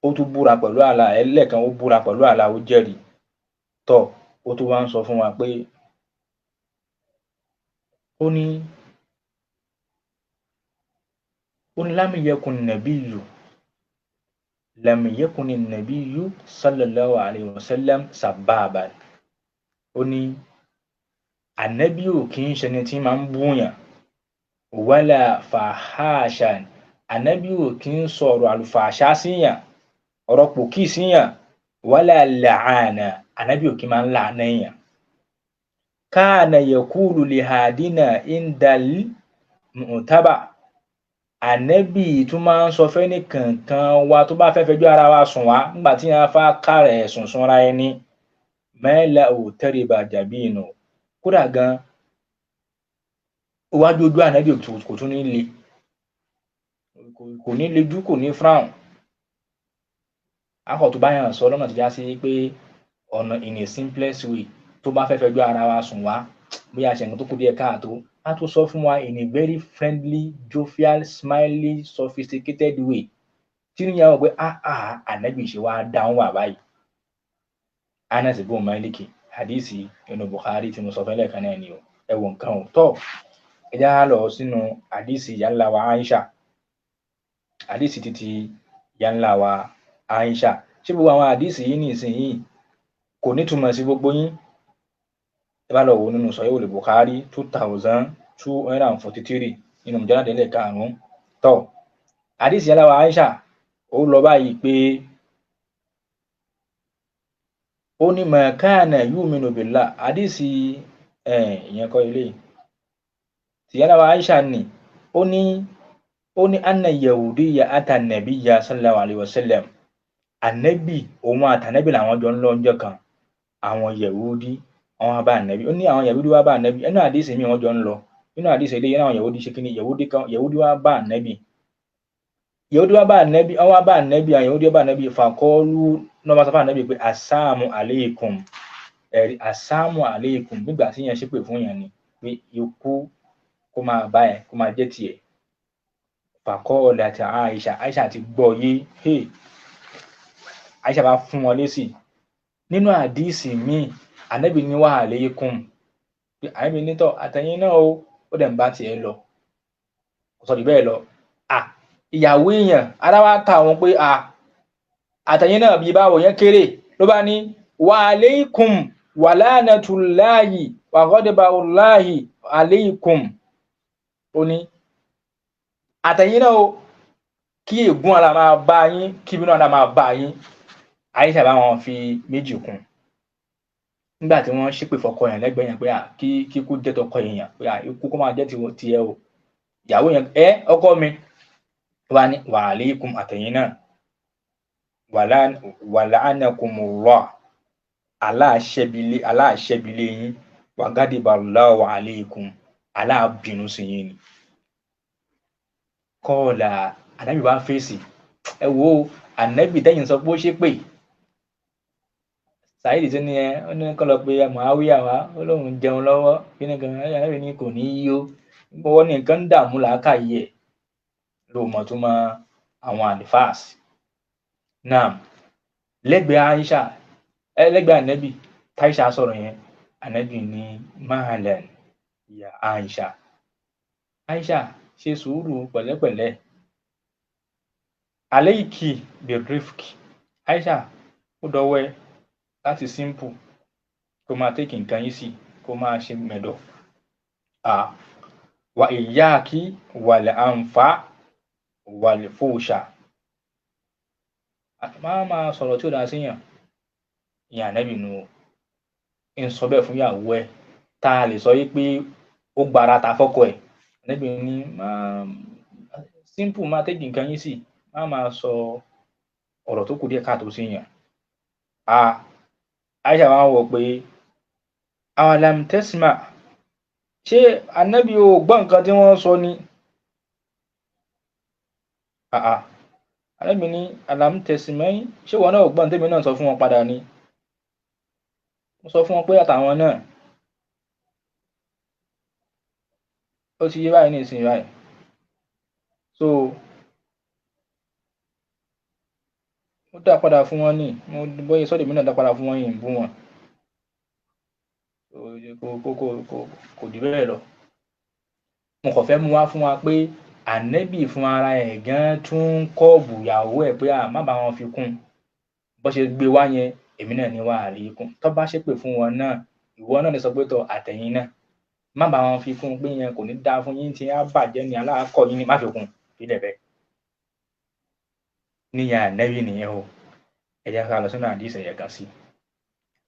Speaker 1: ó tún búra pẹ̀lú àlá ẹlẹ́ẹ̀kan, ó búra pẹ̀lú àlá, ó jẹ́rìí tọ́, ó tún wá ń sọ fún wa pé ó ní Ó ní lam yakun nabiyyu, lam yakun nabiyyu sallallahu alayhi wa sallam sabbaban. Ó ní ànábì ò kí ń ṣẹni tí máa ń búyàn, wala fahashan, ànábì ò kí ń sọ̀rọ̀ àlùfàṣá síyàn, ọ̀rọ̀ pòkì síyàn, wala la'ana, ànábì ò kí máa ń làánà èèyàn. Kana yaqulu lihadina indal mu'taba, ànábì tún máa ń sọ fẹ́ni kankan wa tó bá fẹ́ fẹjọ́ ara wa sùn wá nígbà tí wọ́n fà kárẹ̀ ẹ̀sùn sunra ẹni, mẹ́lẹ̀ ò tẹ́rìbà jàbí inú. Kódà gan iwájú ojú ànábì kò tún ní le, kò ní lejú, kò ní frown. Akọ̀ tó bá yàn sọ lọ́nà tó já sí pé ọ̀nà in a simplest way tó bá fẹ́ fẹjọ́ ara wa sùn wá, bóyá a ṣe nǹkan tó kù díẹ̀ káàtó, á tún sọ fún wa in a very friendly, jovial, smiley, sophisticated way tí ní yàrá pé ànábì ṣe wá dáhùn wà báyìí. Anas ibn Maliki, hadisi inú Bukhari tí mo sọ fẹ́lẹ̀ kan náà ni o. Ẹ wo nǹkan o. Tọ́ ẹ já lọ sínú hadisi ìyá ńlá wa Aisha, hadisi títí ìyá ńlá wa Aisha. Ṣé gbogbo àwọn hadisi yìí nísìnyìí kò nítumọ̀ sí gbogbo yín? Ẹ bá lọ wò nínú Sahih Bukhari 2243 nínú mujallad ẹlẹ́ẹ̀karùn-ún. Tọ́ hadisi ìyá ńlá wa Aisha ó lọ báyìí pé ó ní ma kana yu'minu billah, hadisi ìyẹn kọ́ ilé ìyá ńlá wa Aisha ni ó ní anna yahudiyya ata nabiyya sallallahu alayhi wa sallam. Ànábì òun àtànábì làwọn jọ ń lọ ọjọ́ kan, àwọn yahudi àwọn bá ànábì. Ó ní àwọn yahudi wá bá ànábì, ẹnu àdìsí mi wọ́n jọ ń lọ nínú àdìsí eléyìí àwọn yahudi ṣe kíni, yahudi kan yahudi wá bá ànábì, yahudi wá bá ànábì, wọ́n wá bá ànábì, àwọn yahudi wá bá ànábì. Fàkọ́lù náà wọ́n sọ fún ànábì pé assalamu alaykum, ẹ̀rí assalamu alaykum, nígbà tí yẹn ṣépè fún yẹn ni pé ikú kó máa bá ẹ, kó máa jẹ́ tiẹ̀. Fàkọ́ọ̀lù àti Aisha, Aisha ti gbọ́ yé, hey, Aisha bá fún wọn lésì. Nínú àdìsí míì ànábì ní wa alaykum, ànábì ní tọ́ àtẹ̀yìn náà o, ó dẹ̀ ń bá tiẹ̀ lọ, kò sọ jù bẹ́ẹ̀ lọ. Ìyàwó èèyàn ara wa ta àwọn pé àtẹ̀yìn náà bíi báwo yẹn kéré, ló bá ní wa alaykum wa lanatullahi wa ghadabullahi alaykum. Ó ní àtẹ̀yìn náà o, kí ègún ara máa bá yín, kí ìbínú ara máa bá yín. Aisha bá wọn fi méjì kún nígbà tí wọ́n ṣépè fọ́kọ yẹn lẹ́gbẹ̀ẹ́ yẹn pé kí kíkú jẹ́ tọkọ èèyàn, pé ikú kó máa jẹ́ tiẹ̀ o. Ìyàwó yẹn ọkọ mi wá ní wa alaykum àtẹ̀yìn náà, wa la'anakumullah, aláàṣẹbílé yín, wa ghadiballahu alaykum, aláàbínú sí yín ni. Kọ́ọ̀là ànábì wá fèsì, ẹ wo ànábì tẹ́yìn sọ pé ó ṣépè. Saheed tó ní ẹ ó ní kọ́ lọ pé Muawiya wá, ó lóun jẹun lọ́wọ́ kíní kan, ànábì ní kò ní yí ó, wọ́n ní nǹkan ń dààmú làákàyè ẹ̀ ló mọ̀ tó mọ àwọn àlìfáàsì. Naam, lẹ́gbẹ̀ẹ́ Aisha, lẹ́gbẹ̀ẹ́ ànábì táìṣà sọ̀rọ̀ yẹn, ànábì ní mahalan ya Aisha, Aisha ṣe sùúrù pẹ̀lẹ́pẹ̀lẹ́, alayki birrifqi, Aisha ó dọwọ́ ẹ láti simple, kó máa take nǹkan easy, kó máa ṣe mẹ̀dọ̀. Wa iyyaki wal anfa wal fuhsha, máa máa sọ̀rọ̀ tí ó dáa síyàn. Ìyẹn ànábì nu o, ń sọ bẹ́ẹ̀ fún ìyàwó ẹ̀ tá a lè sọ yí pé ó gbára ta fọ́kọ ẹ̀. Ànábì ní máa simple, máa take nǹkan easy, má máa sọ ọ̀rọ̀ tó kù díẹ̀ káàtó síyàn. Aisha máa ń wò pé awalam tasma, ṣé ànábì ò gbọ́ nǹkan tí wọ́n sọ ni? Ànábì ní alam tasma'i, ṣé ìwọ náà ò gbọ́ nǹkan tèmi náà sọ fún wọn padà ni? Mo sọ fún wọn pé àtàwọn náà ó ti yé báyìí nísìnyí báyìí. So mo dá padà fún wọn ní, mo bóyá sọ́dọ̀ èmi náà dá padà fún wọn, yìí ń bú wọn. Kò jù bẹ́ẹ̀ lọ. Mo kàn fẹ́ mú wá fún wa pé Ànẹ́bì fún ara ẹ̀ gan tún ń kọ́ọ̀bù ìyàwó ẹ̀ pé à má bá wọn fi kún un. Bó ṣe gbé wá yẹn, èmi náà ní wa alaykum. Tó bá ṣépè fún wọn náà, ìwọ náà lè sọ pé tọ àtẹ̀yìn náà. Má bá wọn fi kún un pé yẹn kò ní dáa fún yín tí á bàjẹ́ ni aláàkọ́ yín ni, má fi kún un, fílẹ̀ bẹ́ẹ̀. Níyà Ànẹ́bì nìyẹn o. Ẹ jẹ́ ká lọ sínú àdísì ẹ̀yẹ kan sí.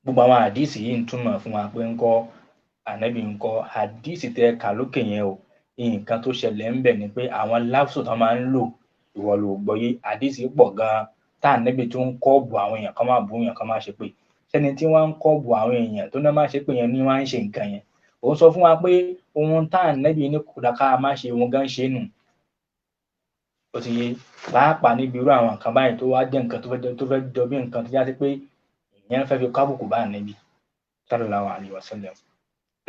Speaker 1: Gbogbo àwọn àdísì yìí ń túmọ̀ fún wa pé ńkọ́ Ànẹ́bì ńkọ́ àdísì tẹ kà lókè yẹn o. Nǹkan tó ṣẹlẹ̀ ńbẹ̀ ni pé àwọn láfsù tán máa ń lò, ìwọ ló gbọ́yé. Àdísì pọ̀ gan-an tá Ànẹ́bì tó ń kọ́ọ̀bù àwọn èèyàn kán má bú èèyàn kán má ṣépè. Ṣẹ́ni tí wọ́n ń kọ́ọ̀bù àwọn èèyàn tó ná má ṣépè yẹn ni wọ́n ń ṣe nǹkan yẹn. Òun sọ fún wa pé ohun tá Ànẹ́bì ní kò dá ká má ṣe, òun gan ṣe nù. Ó ti yé, pàápàá níbi irú àwọn nǹkan báyìí tó wá jẹ́ nǹkan tó fẹ́ jọ bí nǹkan tó já sí pé èèyàn fẹ́ fi kábùkù bá Ànẹ́bì sallallahu alaihi wasallam.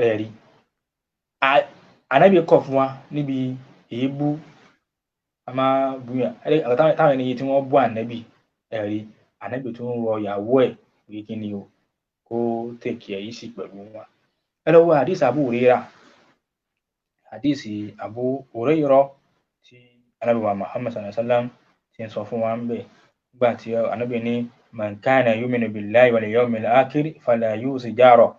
Speaker 1: Ẹ rí, Ànẹ́bì kọ̀ fún wa níbi èébú, a máa bú yàn. Táwọn ẹni yìí tí wọ́n bú Ànẹ́bì, ẹ rí, Ànẹ́bì tó ń rọ ìyàwó ẹ̀ pé kí ni o, kó take it easy pẹ̀lú wọn. Ẹ lọ wo àdísì Abu Hurairah, àdísì Abu Hurairah tí Ànábì wa Muhammad sallallahu alaihi wasallam ti ń sọ fún wa ńbẹ̀. Nígbà tí Ànábì ní man kana yu'minu billahi wal yawmil akhir fala yu'zi jarahu.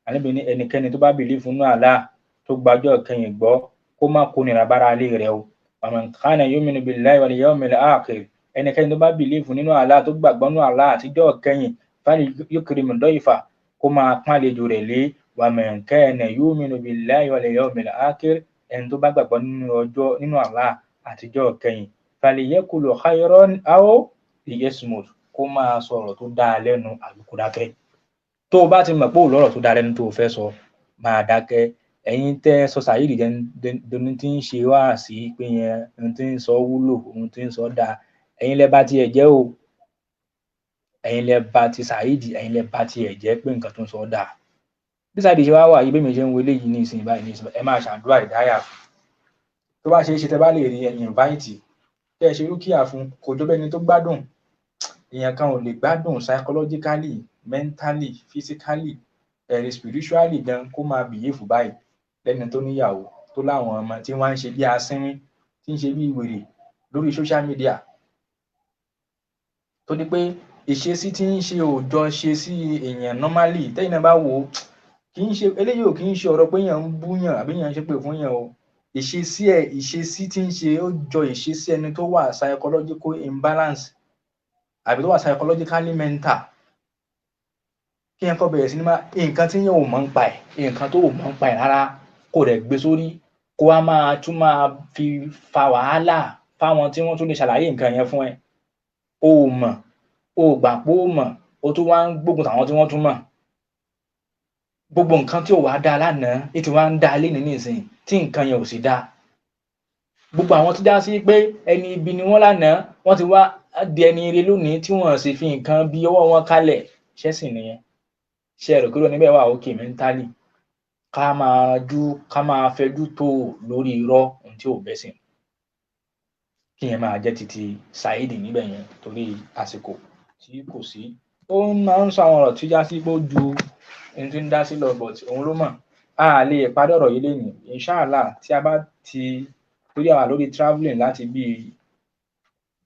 Speaker 1: Ànábì ní ẹnikẹ́ni tó bá believe nínú Allah tó gbàjọ́ ìkẹyìn gbọ́, kó má kó nira bára ilé rẹ̀ o. Wa man kana yu'minu billahi wal yawmil akhir, ẹnikẹ́ni tó bá believe nínú Allah tó gbàgbọ́ nínú Allah àtijọ́ ìkẹyìn, fal yukrim dayfa, kó máa pọ́n àlejò rẹ̀ lé. Wa man kana yu'minu billahi wal yawmil akhir, ẹni tó bá gbàgbọ́ nínú ọjọ́ nínú Allah àtijọ́ ìkẹyìn, falyaqul khayran aw liyasmut, kó máa sọ̀rọ̀ tó dáa lẹ́nu àbí kó dákẹ́. Tó o bá ti mọ̀ pé ò lọ́rọ̀ tó dáa lẹ́nu tó o fẹ́ sọ, máa dákẹ́. Ẹ̀yin tẹ́ sọ Saheed dẹni tí ń ṣe wáàsí pé yẹn ohun tí ń sọ wúlò, ohun tí ń sọ dáa, ẹ̀yin lẹ bá tiẹ̀ jẹ́ o. Ẹ̀yin lẹ bá ti Saheed, ẹ̀yin lẹ bá tiẹ̀ jẹ́ pé nǹkan tó ń sọ dáa. Bí Saheed ṣe wá wà yìí, bí èmi ṣe ń wo eléyìí ní ìsìn báyìí ní ìsìn, ẹ máa ṣàdúrà ìdáyà fún. Tó bá ṣe é ṣe tẹ́ bá lè rí ẹ invite, kẹ́ ẹ ṣe rúkìá fún, kò jọ bẹ́ni tó gbádùn. Èèyàn kan ò lè gbádùn psychologically, mentally, physically, ẹ̀rí spiritually gan kó máa behave báyìí lẹ́ni tó níyàwó, tó láwọn ọmọ tí wọ́n ń ṣe bí asínrín, tí ń ṣe bí wèrè lórí social media. Tó di pé ìṣesí tí ń ṣe ò jọ ṣe sí èèyàn normally, tẹ́yìn náà bá wò ó, kì í ṣe eléyìí ò kì í ṣe ọ̀rọ̀ pé èèyàn ń búyàn àbí èèyàn ń ṣépè fún yàn o. Ìṣesí ẹ̀, ìṣesí tí ń ṣe ó jọ ìṣesí ẹni tó wà psychological imbalance àbí tó wà psychologically mental. Kí èèyàn kàn bẹ̀rẹ̀ sí ní máa nǹkan tí èèyàn ò mọ̀ nípa ẹ̀, nǹkan tó ò mọ̀ nípa ẹ̀ rárá, kó dẹ̀ gbé sórí, kó wá máa tún máa fi fa wàhálà fáwọn tí wọ́n tún lè ṣàlàyé nǹkan yẹn fún ẹ. O ò mọ̀, o ò gbà pé o mọ̀, o tún wá ń gbógun tàwọn tí wọ́n tún mọ̀. Gbogbo nǹkan tí ò wá dáa lánàá, ní ti wá ń dáa lénìí nísìnyí, tí nǹkan yẹn ò sì dáa. Gbogbo àwọn tó já sí pé ẹni ibi ni wọ́n lánàá, wọ́n ti wá di ẹni ire lónìí tí wọ́n sì fi nǹkan bí ọwọ́ wọn kalẹ̀. Ṣẹ́sìn nìyẹn. Ṣé ẹ rò pé irú ẹni bẹ́ẹ̀ wà okay mentally? Ká máa ranjú, ká máa fẹjú tó lórí irọ́ ohun tí ò bẹ́sìn. Kí yẹn máa jẹ́ titi Saheed níbẹ̀ yẹn torí àsìkò tí kò sí. Ó máa ń sọ àwọn ọ̀rọ̀ tí já sí pé ó ju ohun tí ń dá sí lọ, but òun ló mọ̀. A lè parí ọ̀rọ̀ yìí lénìí. Inshallah tí a bá ti torí àwa lórí travelling láti bí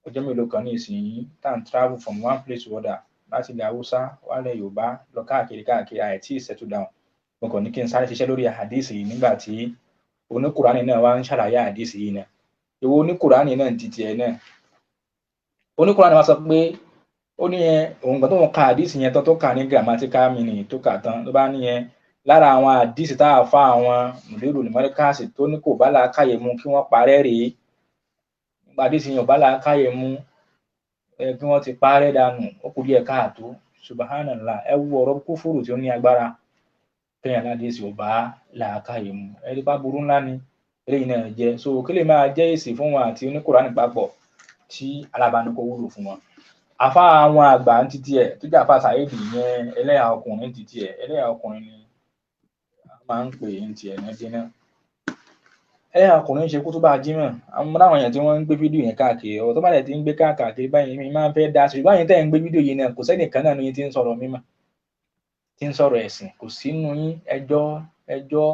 Speaker 1: ọjọ́ mélòó kan ní ìsinyìí, tá à ń travel from one place to other láti ilẹ̀ Haúsá wálẹ̀ Yorùbá lọ káàkiri káàkiri, àìtí settle down. Mo kàn ní kí n sáré ṣiṣẹ́ lórí àdísì yìí nígbà tí oníkùránì náà wá ń ṣàlàyé àdísì yìí náà. Èwo oníkùránì náà ń titi ẹ̀ náà. Oníkùránì wá sọ pé ó ní yẹn òun gbà tóun ka àdísì yẹn tán tó kà ní grammatical meaning tó kà tán ló bá ní yẹn lára àwọn àdísì tá a fa àwọn mùdírù mọ́ríkàsì tó ní kò bá làákàyè mu kí wọ́n parẹ́ rèé. Àdísì yẹn ò bá làákàyè mu kí wọ́n ti parẹ́ dànù, ó kù díẹ̀ káàtó. Subhanallah, ẹ wo ọ̀rọ̀ kúfúrù tí ó ní agbára kéèyàn ládìsí ò bá làákàyè mu. Ẹ rí bá burú ńlá ni eléyìí náà jẹ́. So kí lè máa jẹ́ èsì fún wọn àti oníkùránì papọ̀ tí alábàánikó wúlò fún wọn. Àfa àwọn àgbà ń titi ẹ̀ tó jẹ́ àfa Saheed yẹn, ẹlẹ́yà ọkùnrin titi ẹ̀, ẹlẹ́yà ọkùnrin ni a máa ń pè ní tiẹ̀ náà dé náà. Ẹlẹ́yà ọkùnrin ṣe kútúbà jímọ̀. Àwọn ọmọ láwọn èèyàn tí wọ́n ń gbé fídíò yẹn káàkiri, ọ̀rọ̀ tó bá dẹ̀ ti ń gbé káàkiri báyìí mi máa ń fẹ́ dá sí. Ṣùgbọ́n ẹ̀yin tẹ́ ń gbé fídíò yìí náà, kò sẹ́nìkan náà nínú yín tí ń sọ̀rọ̀ mímọ́, tí ń sọ̀rọ̀ ẹ̀sìn, kò sínú yín. Ẹjọ́ ẹjọ́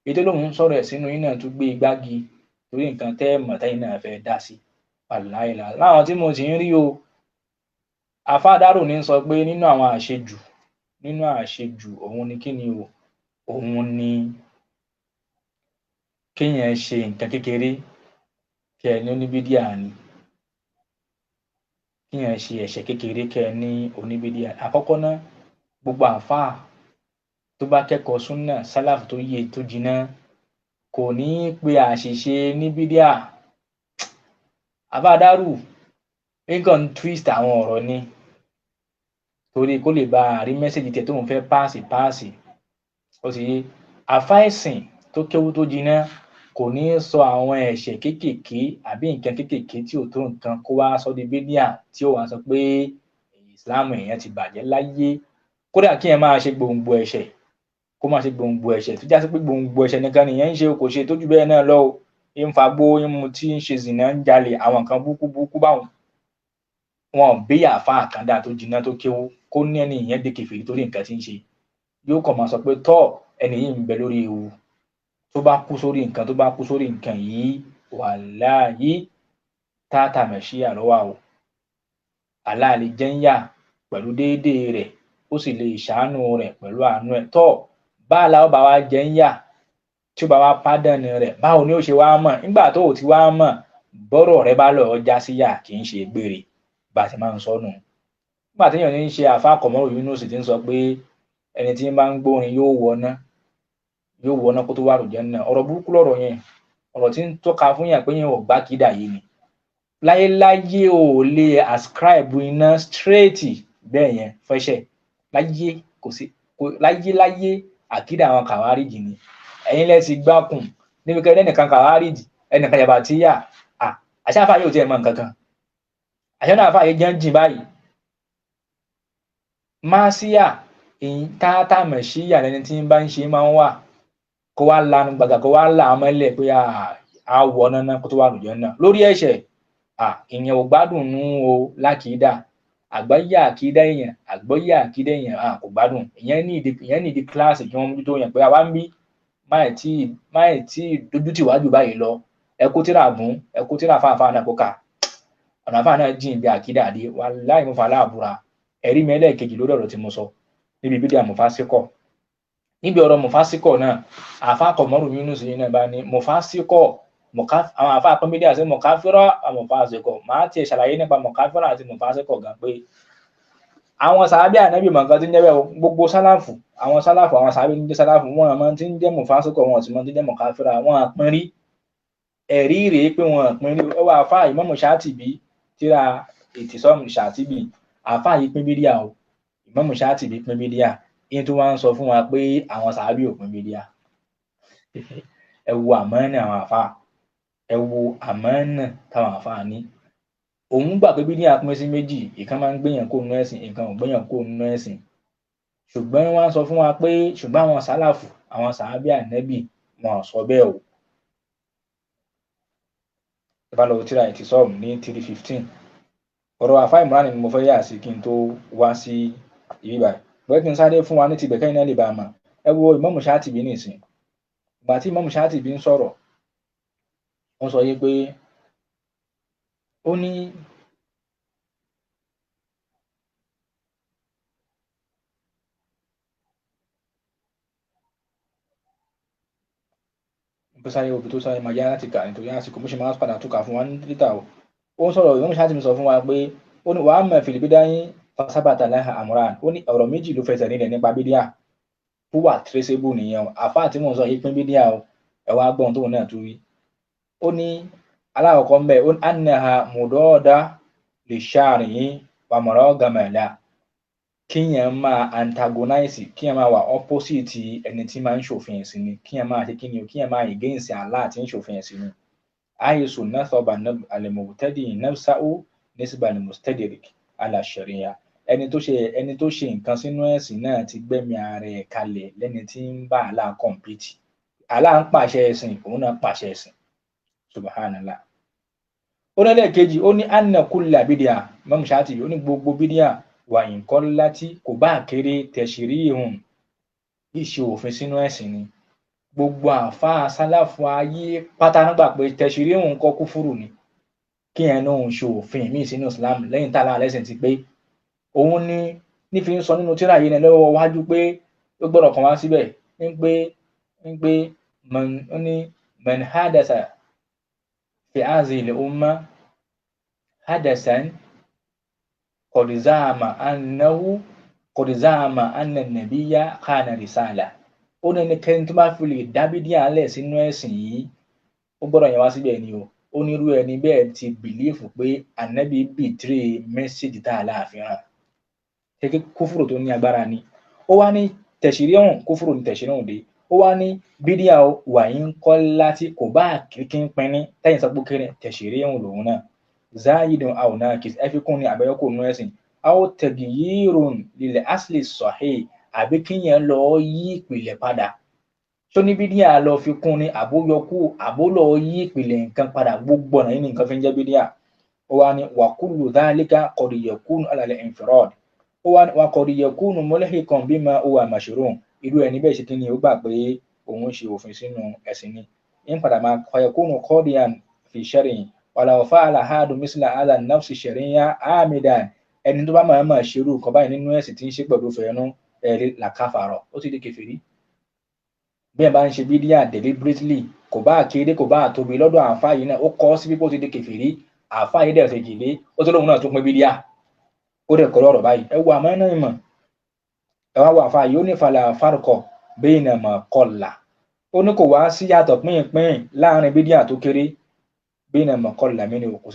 Speaker 1: èyí tó lóun ń sọ̀rọ̀ ẹ̀sìn nínú yín náà tún gbé igbági. Torí nǹkan tẹ́ ẹ mọ̀ tẹ́yìn náà fẹ́ dá sí. Wàláhì láwọn tí mo sì ń rí o, Àfáà Dárò ní sọ pé nínú àwọn àṣejù, nínú àṣejù òun ni kí ni o, òun ni kéèyàn ṣe nǹkan kékeré kí ẹ ní oníbídíà ni, kéèyàn ṣe ẹ̀ṣẹ̀ kékeré kí ẹ ní oníbídíà. Àkọ́kọ́ náà, gbogbo àfáà tó bá kẹ́kọ̀ọ́ súnà sálàfù tó yé tó jiná kò ní í pe àṣìṣe ní bídíà. Àfáà Dárò nǹkan twist àwọn ọ̀rọ̀ ni torí kó lè bá a rí mẹ́sẹ̀gì tiẹ̀ tóun fẹ́ páàsì. Ó ti yé. Àfáà ẹ̀sìn tó kéwú tó jiná kò ní í sọ àwọn ẹ̀ṣẹ̀ kéékèèké àbí nǹkan kéékèèké tí ò tó nǹkan kó wá sọ di bídíà tí ó wá sọ pé ìsìláàmù èèyàn ti bàjẹ́ láyé. Kódà kí ẹ máa ṣe gbòǹgbò ẹ̀ṣẹ̀, kó máa ṣe gbòǹgbò ẹ̀ṣẹ̀ tó já sí pé gbòǹgbò ẹ̀ṣẹ̀ nìkan nìyẹn ń ṣe, kò ṣe tó jù bẹ́ẹ̀ náà lọ o. Ń fagbó, ń mutí, ń ṣe zìnà, ń jalè, àwọn nǹkan burúkú burúkú báwọn. Wọn bí àfáà kan dáa tó jiná tó kéwú kó ní ẹni ìyẹn di kèfèrí torí nǹkan tí ń ṣe. Yóò kàn máa sọ pé tọ́ ẹni yìí ń bẹ lórí ewu. Tó bá kú sórí nǹkan, tó bá kú sórí nǹkan yìí, wàláhì táàtà mẹ̀ṣíà lọ́wọ́ o. Allah lè jẹ́ ń yà pẹ̀lú déédéé rẹ̀, ó sì lè ṣàánú rẹ̀ pẹ̀lú àánú ẹ̀. Tọ́ báà la ó bá wa jẹ́ ń yà tí ó bá wa pádànù rẹ̀, báwo ni ó ṣe wá mọ̀? Nígbà tó o ti wá mọ̀, bọ́rọ̀ rẹ bá lọ́ọ́ já sí yà kì í ṣe gbére, bá a ti máa ń sọ nù. Nígbà téèyàn ní í ṣe àfáà Kọ̀mọ́rù Yunus ti ń sọ pé ẹni tí ń bá ń gbórin yóò wọná, yóò wọná kó tó wà lójẹ́ náà. Ọ̀rọ̀ burúkú lọ̀rọ̀ yẹn, ọ̀rọ̀ tí ń tọ́ka fún yàn pé yẹn ò gbá kídà yìí ni. Láyéláyé o ò lè ascribe iná straight bẹ́ẹ̀ yẹn fẹ́ṣẹ̀. Láyé kò sí, láyéláyé àkídà àwọn kàwáríjì ni. Ẹ̀yin lẹ ti gbákùn níbi kẹ́ ẹnìkan kàwáríjì, ẹnìkan jàbàtíyà. Àṣà àfáà yóò tiẹ̀ mọ nǹkan kan. Àṣà náà àfáà yìí jẹ́ ń jìn báyìí. Máṣíyà táátà mẹ̀ṣíyà lẹni tí ń bá ń ṣe máa ń wà. Kó wá lanu gbàgà, kó wá là á mọ́lẹ̀ pé a wọ náná kó tó wà lójọ́ náà. Lórí ẹ̀ṣẹ̀, ìyẹn ò gbádùn nú o lákìídà. Àgbọ́yé àkídà èèyàn, àgbọ́yé àkídà èèyàn kò gbádùn. Ìyẹn ní ìdí kíláàsì kí wọ́n mójútó yẹn pé àwa ń bí máì tí dojú tì wájú báyìí lọ. Ẹ kó tíra bùn, ẹ kó tíra fáfáà náà kó kà. Ọ̀nà àfáà náà jìn bí àkídà dé. Wàláhì mo fà láàbúra. Ẹ̀rí mi ẹlẹ́ẹ̀kejì lórí ọ̀rọ̀ tí mo sọ níbi bídíà mùfásíkọ̀. Níbi ọ̀rọ̀ mùfásíkọ̀ náà, àfáà Kọ̀mọ́rù Yunus yìí náà bá ní mùfásíkọ̀, àwọn àfáà pín bídíà sí mùkáfírà àti mùfásíkọ̀. Màá tiẹ̀ ṣàlàyé nípa mùkáfírà àti mùfásíkọ̀ gan pé àwọn sàábì ànábì mọ̀ nǹkan tí ń jẹ́ bẹ́ẹ̀ o. Gbogbo sálàfù, àwọn sálàfù, àwọn sàábì ń jẹ́ sálàfù, wọn mọ̀ tí ń jẹ́ mùfásíkọ̀, wọn sì mọ̀ tí ń jẹ́ mùkáfírà, wọn pín rí. Ẹ̀rí rèé pé wọn pín rí. Ẹ wá àfáà Ìmáàmù Ṣáàtìbí, tíra Ìtìsọ́mù Ṣáàtìbí, àfáà yìí pín bídíà o. Ìmáàmù Ṣáàtìbí pín bídíà. Ìyẹn tó wá ń sọ fún wa pé àwọn sàábì ò pín bídíà. Ẹ wo àmánà àwọn àfáà, ẹ wo àmánà táwọn àfáà ní. Òun gbà pé bídíà pín sí méjì, ìkan máa ń gbéyàn kó nú ẹ̀sìn, ìkan ò gbéyàn kó nú ẹ̀sìn. Ṣùgbọ́n wọ́n á sọ fún wa pé ṣùgbọ́n àwọn sálàfù, àwọn sàábì ànẹ́bì wọn ò sọ bẹ́ẹ̀ o. Ẹ bá lọ wo tíra Ìtìsọ́ọ̀mù ní 315. Ọ̀rọ̀ àfáà Ìmúránì ni mo fẹ́ yà sí kí n tó wá sí ibi báyìí. Bóyá kí n sáré fún wa ní tibẹ̀ kẹ́yìn náà lè bá a mọ̀. Ẹ wo Ìmáàmù Ṣáàtìbí nísìn. Ìgbà tí Ìmáàmù Ṣáàtìbí ń sọ̀rọ̀, wọ́n sọ yí pé ó ní bó sáré wo ibi tó sáré máa yá láti kà nítorí àsìkò bó ṣe máa padà túkà fún wa ní títà o. Ó ń sọ̀rọ̀, Ìmáàmù Ṣáàtìbí sọ fún wa pé ó ní wàá mọ̀ fìlìpì dáyín fasábàtà láhà àmúràn. Ó ní ọ̀rọ̀ méjì ló fẹsẹ̀ nílẹ̀ nípa bídíà tó wà traceable nìyẹn o. Àfáà tí mò ń sọ yìí pín bídíà o. Ẹ wá gbọ́n tóun náà tún wí. Ó ní alákọ̀ọ́kọ́ ńbẹ̀, ó ní annaha mudọ́ọ̀dá lè ṣàrìyìn pàmòrò gàmẹ̀lá. Kíyàn máa antagonize, kíyàn máa wà opposite ẹni tí máa ń ṣòfin ẹ̀sìn ni, kíyàn máa ṣe kíni o, kíyàn máa against Allah tí ń ṣòfin ẹ̀sìn ni. Àìsù nasaba al-mubtadi nafsahu nisba al-mustadrik ala sharia. Ẹni tó ṣe nǹkan sínú ẹ̀sìn náà ti gbẹ́mí ara ẹ̀ kalẹ̀ lẹ́ni tí ń bá Allah compete. Allah ń pàṣẹ ẹ̀sìn, òun náà pàṣẹ ẹ̀sìn. Subhanallah. Ó ní ẹlẹ́ẹ̀kejì, ó ní anna kulla bídíà, Imam Ṣáàtìbí, ó ní gbogbo bídíà wà nǹkan láti kò bá kéré tẹ̀sírí ìhùn ìṣe òfin sínú ẹ̀sìn ni. Gbogbo àáfàá sálàfù ayé pátá nígbà pé tẹ̀sírí òun kọ́ kúfúrù ni, kí ẹ̀ náà ń ṣe òfin míì sínú Islam lẹ́yìn tá a lára lẹ́sìn ti pé. Òun ni nífi ń sọ nínú tírà yìí ní lọ́wọ́ wájú pé ó gbọ́dọ̀ kàn wá síbẹ̀ ń pé ó ní man hadasa fi hadhihi al-umma hadasan qad za'ama annahu qad za'ama anna an-nabiyya khana risala. Ó ní ẹnikẹ́ni tó bá fi lè dá bídíà lẹ̀ sínú ẹ̀sìn yìí, ó gbọ́dọ̀ yẹn wá síbẹ̀ ni o. Ó ní irú ẹni bẹ́ẹ̀ ti bìlífù pé ànábì bìtírì mẹ́sẹ̀jì tá a láàfin hàn. Kékeré kúfùrù tó ní agbára ni. Ó wá ní tẹ̀sírí ọ̀hún, kúfùrù ní tẹ̀sírí ọ̀hún dé. Ó wá ní bídíà wàyí ń kọ́ láti kò bá kíkín pinni tẹ́yìn sọ pé kéré tẹ̀sírí ọ̀hún lòun náà. Záyidùn àwòrán ẹ fi kún ní àbẹ́yọ́kò nú ẹ̀sìn. Aw taghyirun lil asli sahih, àbí kíyẹn lọ yí ìpìlẹ̀ padà. Tó ní bídíà lọ fi kún ní àbóyọkú, àbó lọ yí ìpìlẹ̀ nǹkan padà, gbogbo ọ̀nà yìí ní nǹkan fi ń jẹ́ bídíà. Ó wá ní wa kullu dhalika qad yakunu ala al-infirad. Ó wá ní wa qad yakunu mulhiqan bima huwa mashru'. Irú ẹni bẹ́ẹ̀ ṣe kí ni ó gbà pé òun ṣe òfin sínú ẹ̀sìn ni. Ń padà máa fa yakunu qadiyan fi shar'i walau fa'ala ahadun misla hadha an-nafsi shar'iyyan 'amidan. Ẹni tó bá máa máa ṣerú nǹkan báyìí nínú ẹ̀sìn tí ń ṣe pẹ̀lú fẹ̀ẹ́nú ẹ̀rí làkàfàrọ̀, ó ti di kèfèrí. Bí ẹ bá ń ṣe bídíà deliberately, kò bá kéré kò bá tóbi lọ́dọ̀ àǹfà yìí náà, ó kọ́ sí pípọ́ ti di kèfèrí. Àǹfà yìí dẹ̀ ṣe jìlé, ó tó lóun náà tún pín bídíà. Ó dẹ̀ kọ́ lọ́rọ̀ báyìí. Ẹ wo àmọ́ náà ìmọ̀. Ẹ wá wo àǹfà yìí, ó ní fala farqa bayna ma qalla. Ó ní kò wá sí yàtọ̀ pínpín láàrin bídíà tó kéré bayna ma qalla minhu, kò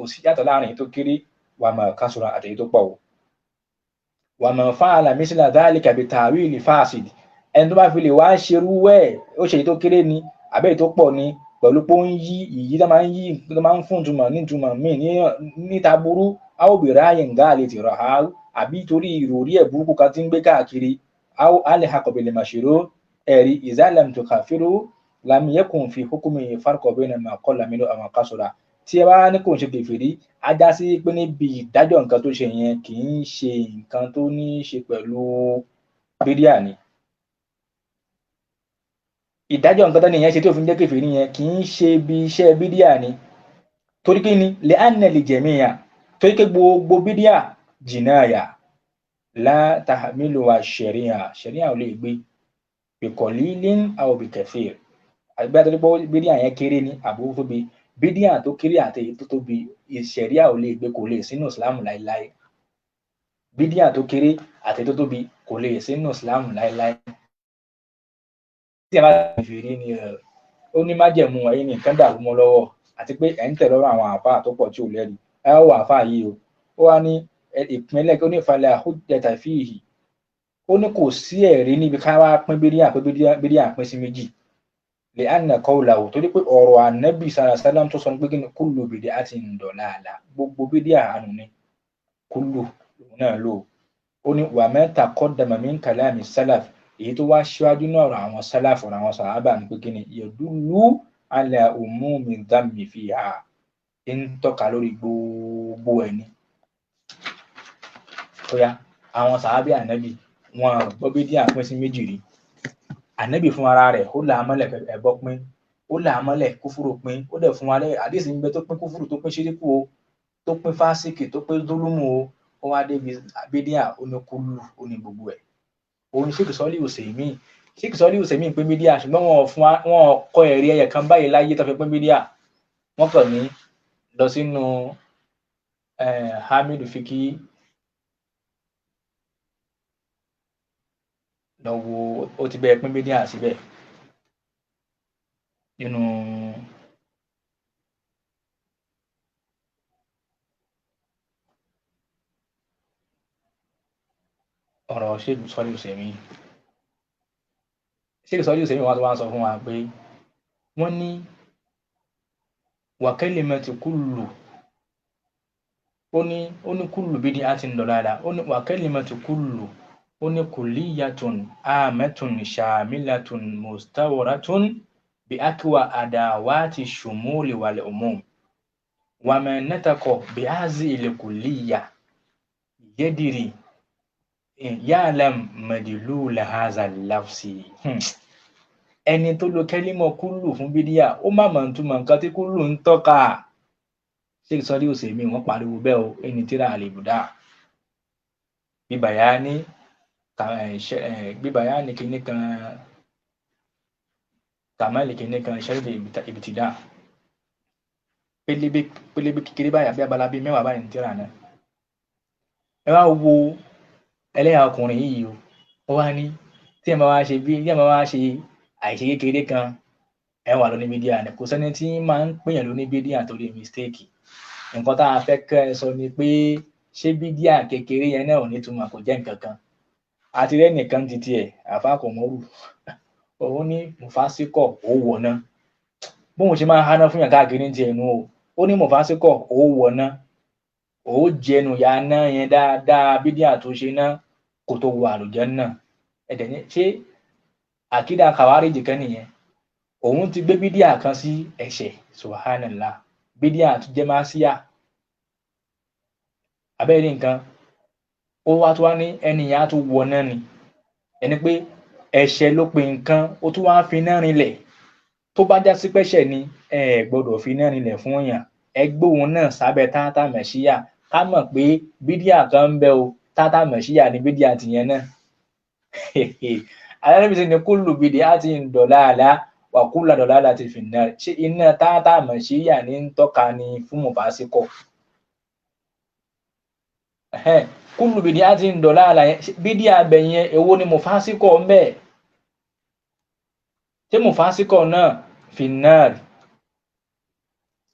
Speaker 1: sí yàtọ̀ láàrin tó kéré wà ma kasura àtẹ̀yí tó pọ̀ o. Wà ma fa'ala misla dhalika bi ta'wili fasid. Ẹni tó bá fi lè wá ṣerú ẹ̀, ó ṣe èyí tó kéré ni àbẹ́ èyí tó pọ̀ ni, pẹ̀lú pé ó ń yí ìyí tó máa ń yí tó máa ń fún ìtumọ̀ ní ìtumọ̀ míì níta burú, a ó bèrè ààyè ń gáàlè tìrọ̀ ha, àbí torí ìròrí ẹ̀ burúkú kan tí ń gbé káàkiri, a ó alẹ́ akọ̀bẹ̀lẹ̀ màṣírò ẹ̀rí ìzálàm tó kàfíró lam yakun fi hukmi farqu bayna ma qalla minhu aw ma kasura. Tí ẹ bá ní kò ń ṣe kèfèrí, á já sí pé níbi ìdájọ́ nǹkan tó ṣe yẹn kì í ṣe nǹkan tó ní í ṣe pẹ̀lú bídíà ni. Ìdájọ́ nǹkan tó ní ìyẹn ṣe tí òfin jẹ́ kèfèrí yẹn kì í ṣe bí iṣẹ́ bídíà ni. Torí kí ni? Lè á nà lè jẹ̀míyà. Torí pé gbogbo bídíà jìnnáyà la tahmiluha ṣẹ̀ríà, ṣẹ̀ríà ò lè gbé bi qalilin aw bi kathir. Àgbẹ̀ àti pé bídíà yẹn kéré ni àbó tóbi, bídíà tó kéré àti èyí tó tóbi ṣẹ̀ríà ò lè gbé, kò lè sínú ìsìlámù láéláé. Bídíà tó kéré àti èyí tó tóbi kò lè sínú ìsìlámù láéláé. Tí ẹ bá ti fi rí ni ó ní májẹ̀mú ẹ̀yin ní nǹkan dàrú mọ́ lọ́wọ́, àti pé ẹ̀ ń tẹ̀lé ọ̀rọ̀ àwọn àáfàá tó pọ̀ tí ò lẹ́rìí. Ẹ wọ àáfàá yìí o, ó wá ní ìpínlẹ̀ ó ní fala hujjata fihi. Ó ní kò sí ẹ̀rí níbi ká wá pín bídíà pé bídíà pín sí méjì. Li anna qawlahu, torí pé ọ̀rọ̀ ànábì sallallahu alaihi wasallam tó sọ pé kí ni kullu bid'atin dalalah, gbogbo bídíà àánú ni kullu òun náà lò. Ó ní wa ma taqaddama min kalami salaf, èyí tó wá síwájú náà ọ̀rọ̀ àwọn sálàfù ọ̀rọ̀ àwọn sàhábà ní pé kí ni yadullu ala umumi dhammi fiha, ń tọ́ka lórí gbogbo ẹni. Ó yá, àwọn sàhábà ànábì wọn gbọ́ bídíà pín sí méjì rí. Ànábì fún ara rẹ̀ ó là á mọ́lẹ̀ ẹbọ pín, ó là á mọ́lẹ̀ kúfúrú pín, ó dẹ̀ fún wa lẹ́yìn àdéhùn ń bẹ tó pín kúfúrú, tó pín ṣíríkù o, tó pín fásíkì, tó pín dúlúmù o. Ó wá débi bídíà ó ní kúlù, ó ní gbogbo ẹ̀. Òun Sheikh Sọ́lí Usaymin, Sheikh Sọ́lí Usaymin pín bídíà, ṣùgbọ́n wọn fún wa, wọn kọ ẹ̀rí ẹyẹ kan báyìí láyé tó fi pín bídíà. Wọ́n kàn ní lọ sínú Hamidu Fiki, lọ wo ó ti bẹ́ẹ̀ pín bídíà síbẹ̀ nínú ọ̀rọ̀ Sheikh Sọ́lí Usaymin. Sheikh Sọ́lí Usaymin wọ́n tó wá sọ fún wa pé wọ́n ní wa kalimatu kullu, ó ní kullu bid'atin dalalah, ó ní wa kalimatu kullu, ó ní kulliyatun amatun shamilatun mustawratun bi akwa adawati shumuli wal umum wa man nataqa bi hazihi al kulliyya yadri ya'lam madlula hadha al-lafzi. Ẹni tó lo kẹ́límọ̀ kúlù fún bídíà, ó má mọ̀ túmọ̀ nǹkan tí kúlù ń tọ́ka. Sheikh Sọ́lí Òsèmí wọ́n pariwo bẹ́ẹ̀ o, ẹni tíra àlèbùdá bíbáyá ní kinní kan kàmáìlì kinní kan ṣẹ́rìlì ìbìtìdá pélébé pélébé kékeré báyìí àbí abala bíi 10 báyìí ní tíra náà. Ẹ wá wo ẹlẹ́yà ọkùnrin yìí o, ó wá ní tí ẹ máa wá ṣe bí tí ẹ máa wá ṣe àìṣe kékeré kan, ẹ wà lóní bídíà ni. Kò sẹ́ni tí máa ń pèèyàn lóní bídíà torí mistake. Nǹkan tá a fẹ́ kẹ́ ẹ sọ ni pé ṣé bídíà kékeré yẹn náà ò ní túmọ̀, kò jẹ́ nǹkan kan. Àti rẹ́nìkan ti tiẹ̀ àfa kò mọ́rù, òun ní mùfásíkọ̀ ó wọ̀nà. Bóun ṣe máa ń háná fún yàn káàkiri ní tiẹ̀ nu o, ó ní mùfásíkọ̀ ó wọ̀nà, ó jẹnu ya náà yẹn dáadáa, bídíà tó ṣe náà kó tó wọ àlùjánnà. Ẹ̀dẹ̀ ní ṣé àkídà kàwáríjì kan nìyẹn? Òun ti gbé bídíà kan sí ẹ̀ṣẹ̀, subhanallah, bídíà tó jẹ́ máṣíyà abẹ́rẹ́ nǹkan. Ó wá tó wá ní ẹni yẹn á tún wọ náà ni, ẹni pé ẹ̀ṣẹ̀ ló pe nǹkan, ó tún wá fi iná rinlẹ̀. Tó bá já sí pẹ́ṣẹ̀ ni, ẹ gbọ́dọ̀ fi iná rinlẹ̀ fún yàn, ẹ gbóhun náà sábẹ́ táátá mẹ̀ṣíyà, ká mọ̀ pé bídíà kan ń bẹ o, táátá mẹ̀ṣíyà ni bídíà tìyẹn náà. Alábìsí ni kúlù bìdí á ti ń dọ̀láàlá wà kúlà dọ̀láàlá ti fi nà. Ṣé iná táátá mẹ̀ṣíyà ní ń tọ́ka ni fún mùfásíkọ̀? Kúlù bìdí á ti ń dọ̀láàlá yẹn, bídíà abẹ yẹn èwo ni mùfásíkọ̀ ń bẹ? Ṣé mùfásíkọ̀ náà fi náà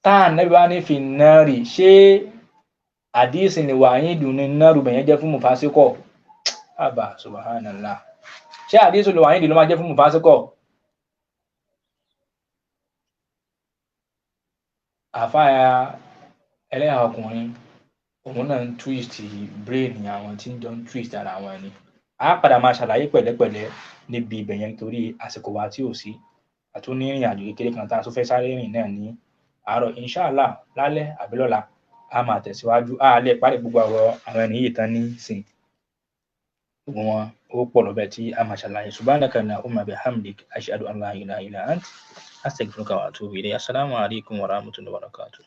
Speaker 1: táà nẹ́bí wá ní fi náà rí? Ṣé àdísì ni wàáyín dùn ní náà rúbẹ̀ yẹn jẹ́ fún mùfásíkọ̀? Àbà subhanallah, ṣé àdísì ni wàáyín dùn ló máa jẹ́ fún mùfásíkọ̀? Àfáà ẹlẹ́yà ọkùnrin òun náà ń twist brain àwọn tí ń jọ ń twist ara wọn ni. A padà máa ṣàlàyé pẹ̀lẹ́pẹ̀lẹ́ níbi ibẹ̀ yẹn torí àsìkò wa tí ò sí. Àtún ní ìrìn àjò kékeré kan tá a tún fẹ́ sáré rìn náà ní àárọ̀, inshallah lálẹ́ àbí lọ́la a máa tẹ̀síwájú. A lè parí gbogbo ọ̀rọ̀ àwọn ẹni yìí tán ní sìn, gbogbo wọn ó pọ̀ lọ́bẹ̀ tí a máa ṣàlàyé. Subhanaka allahumma bihamdik, ashhadu an la ilaha illa ant, astaghfiruka wa atubu ilayk. Assalamu alaikum wa rahmatullahi wa barakatuh.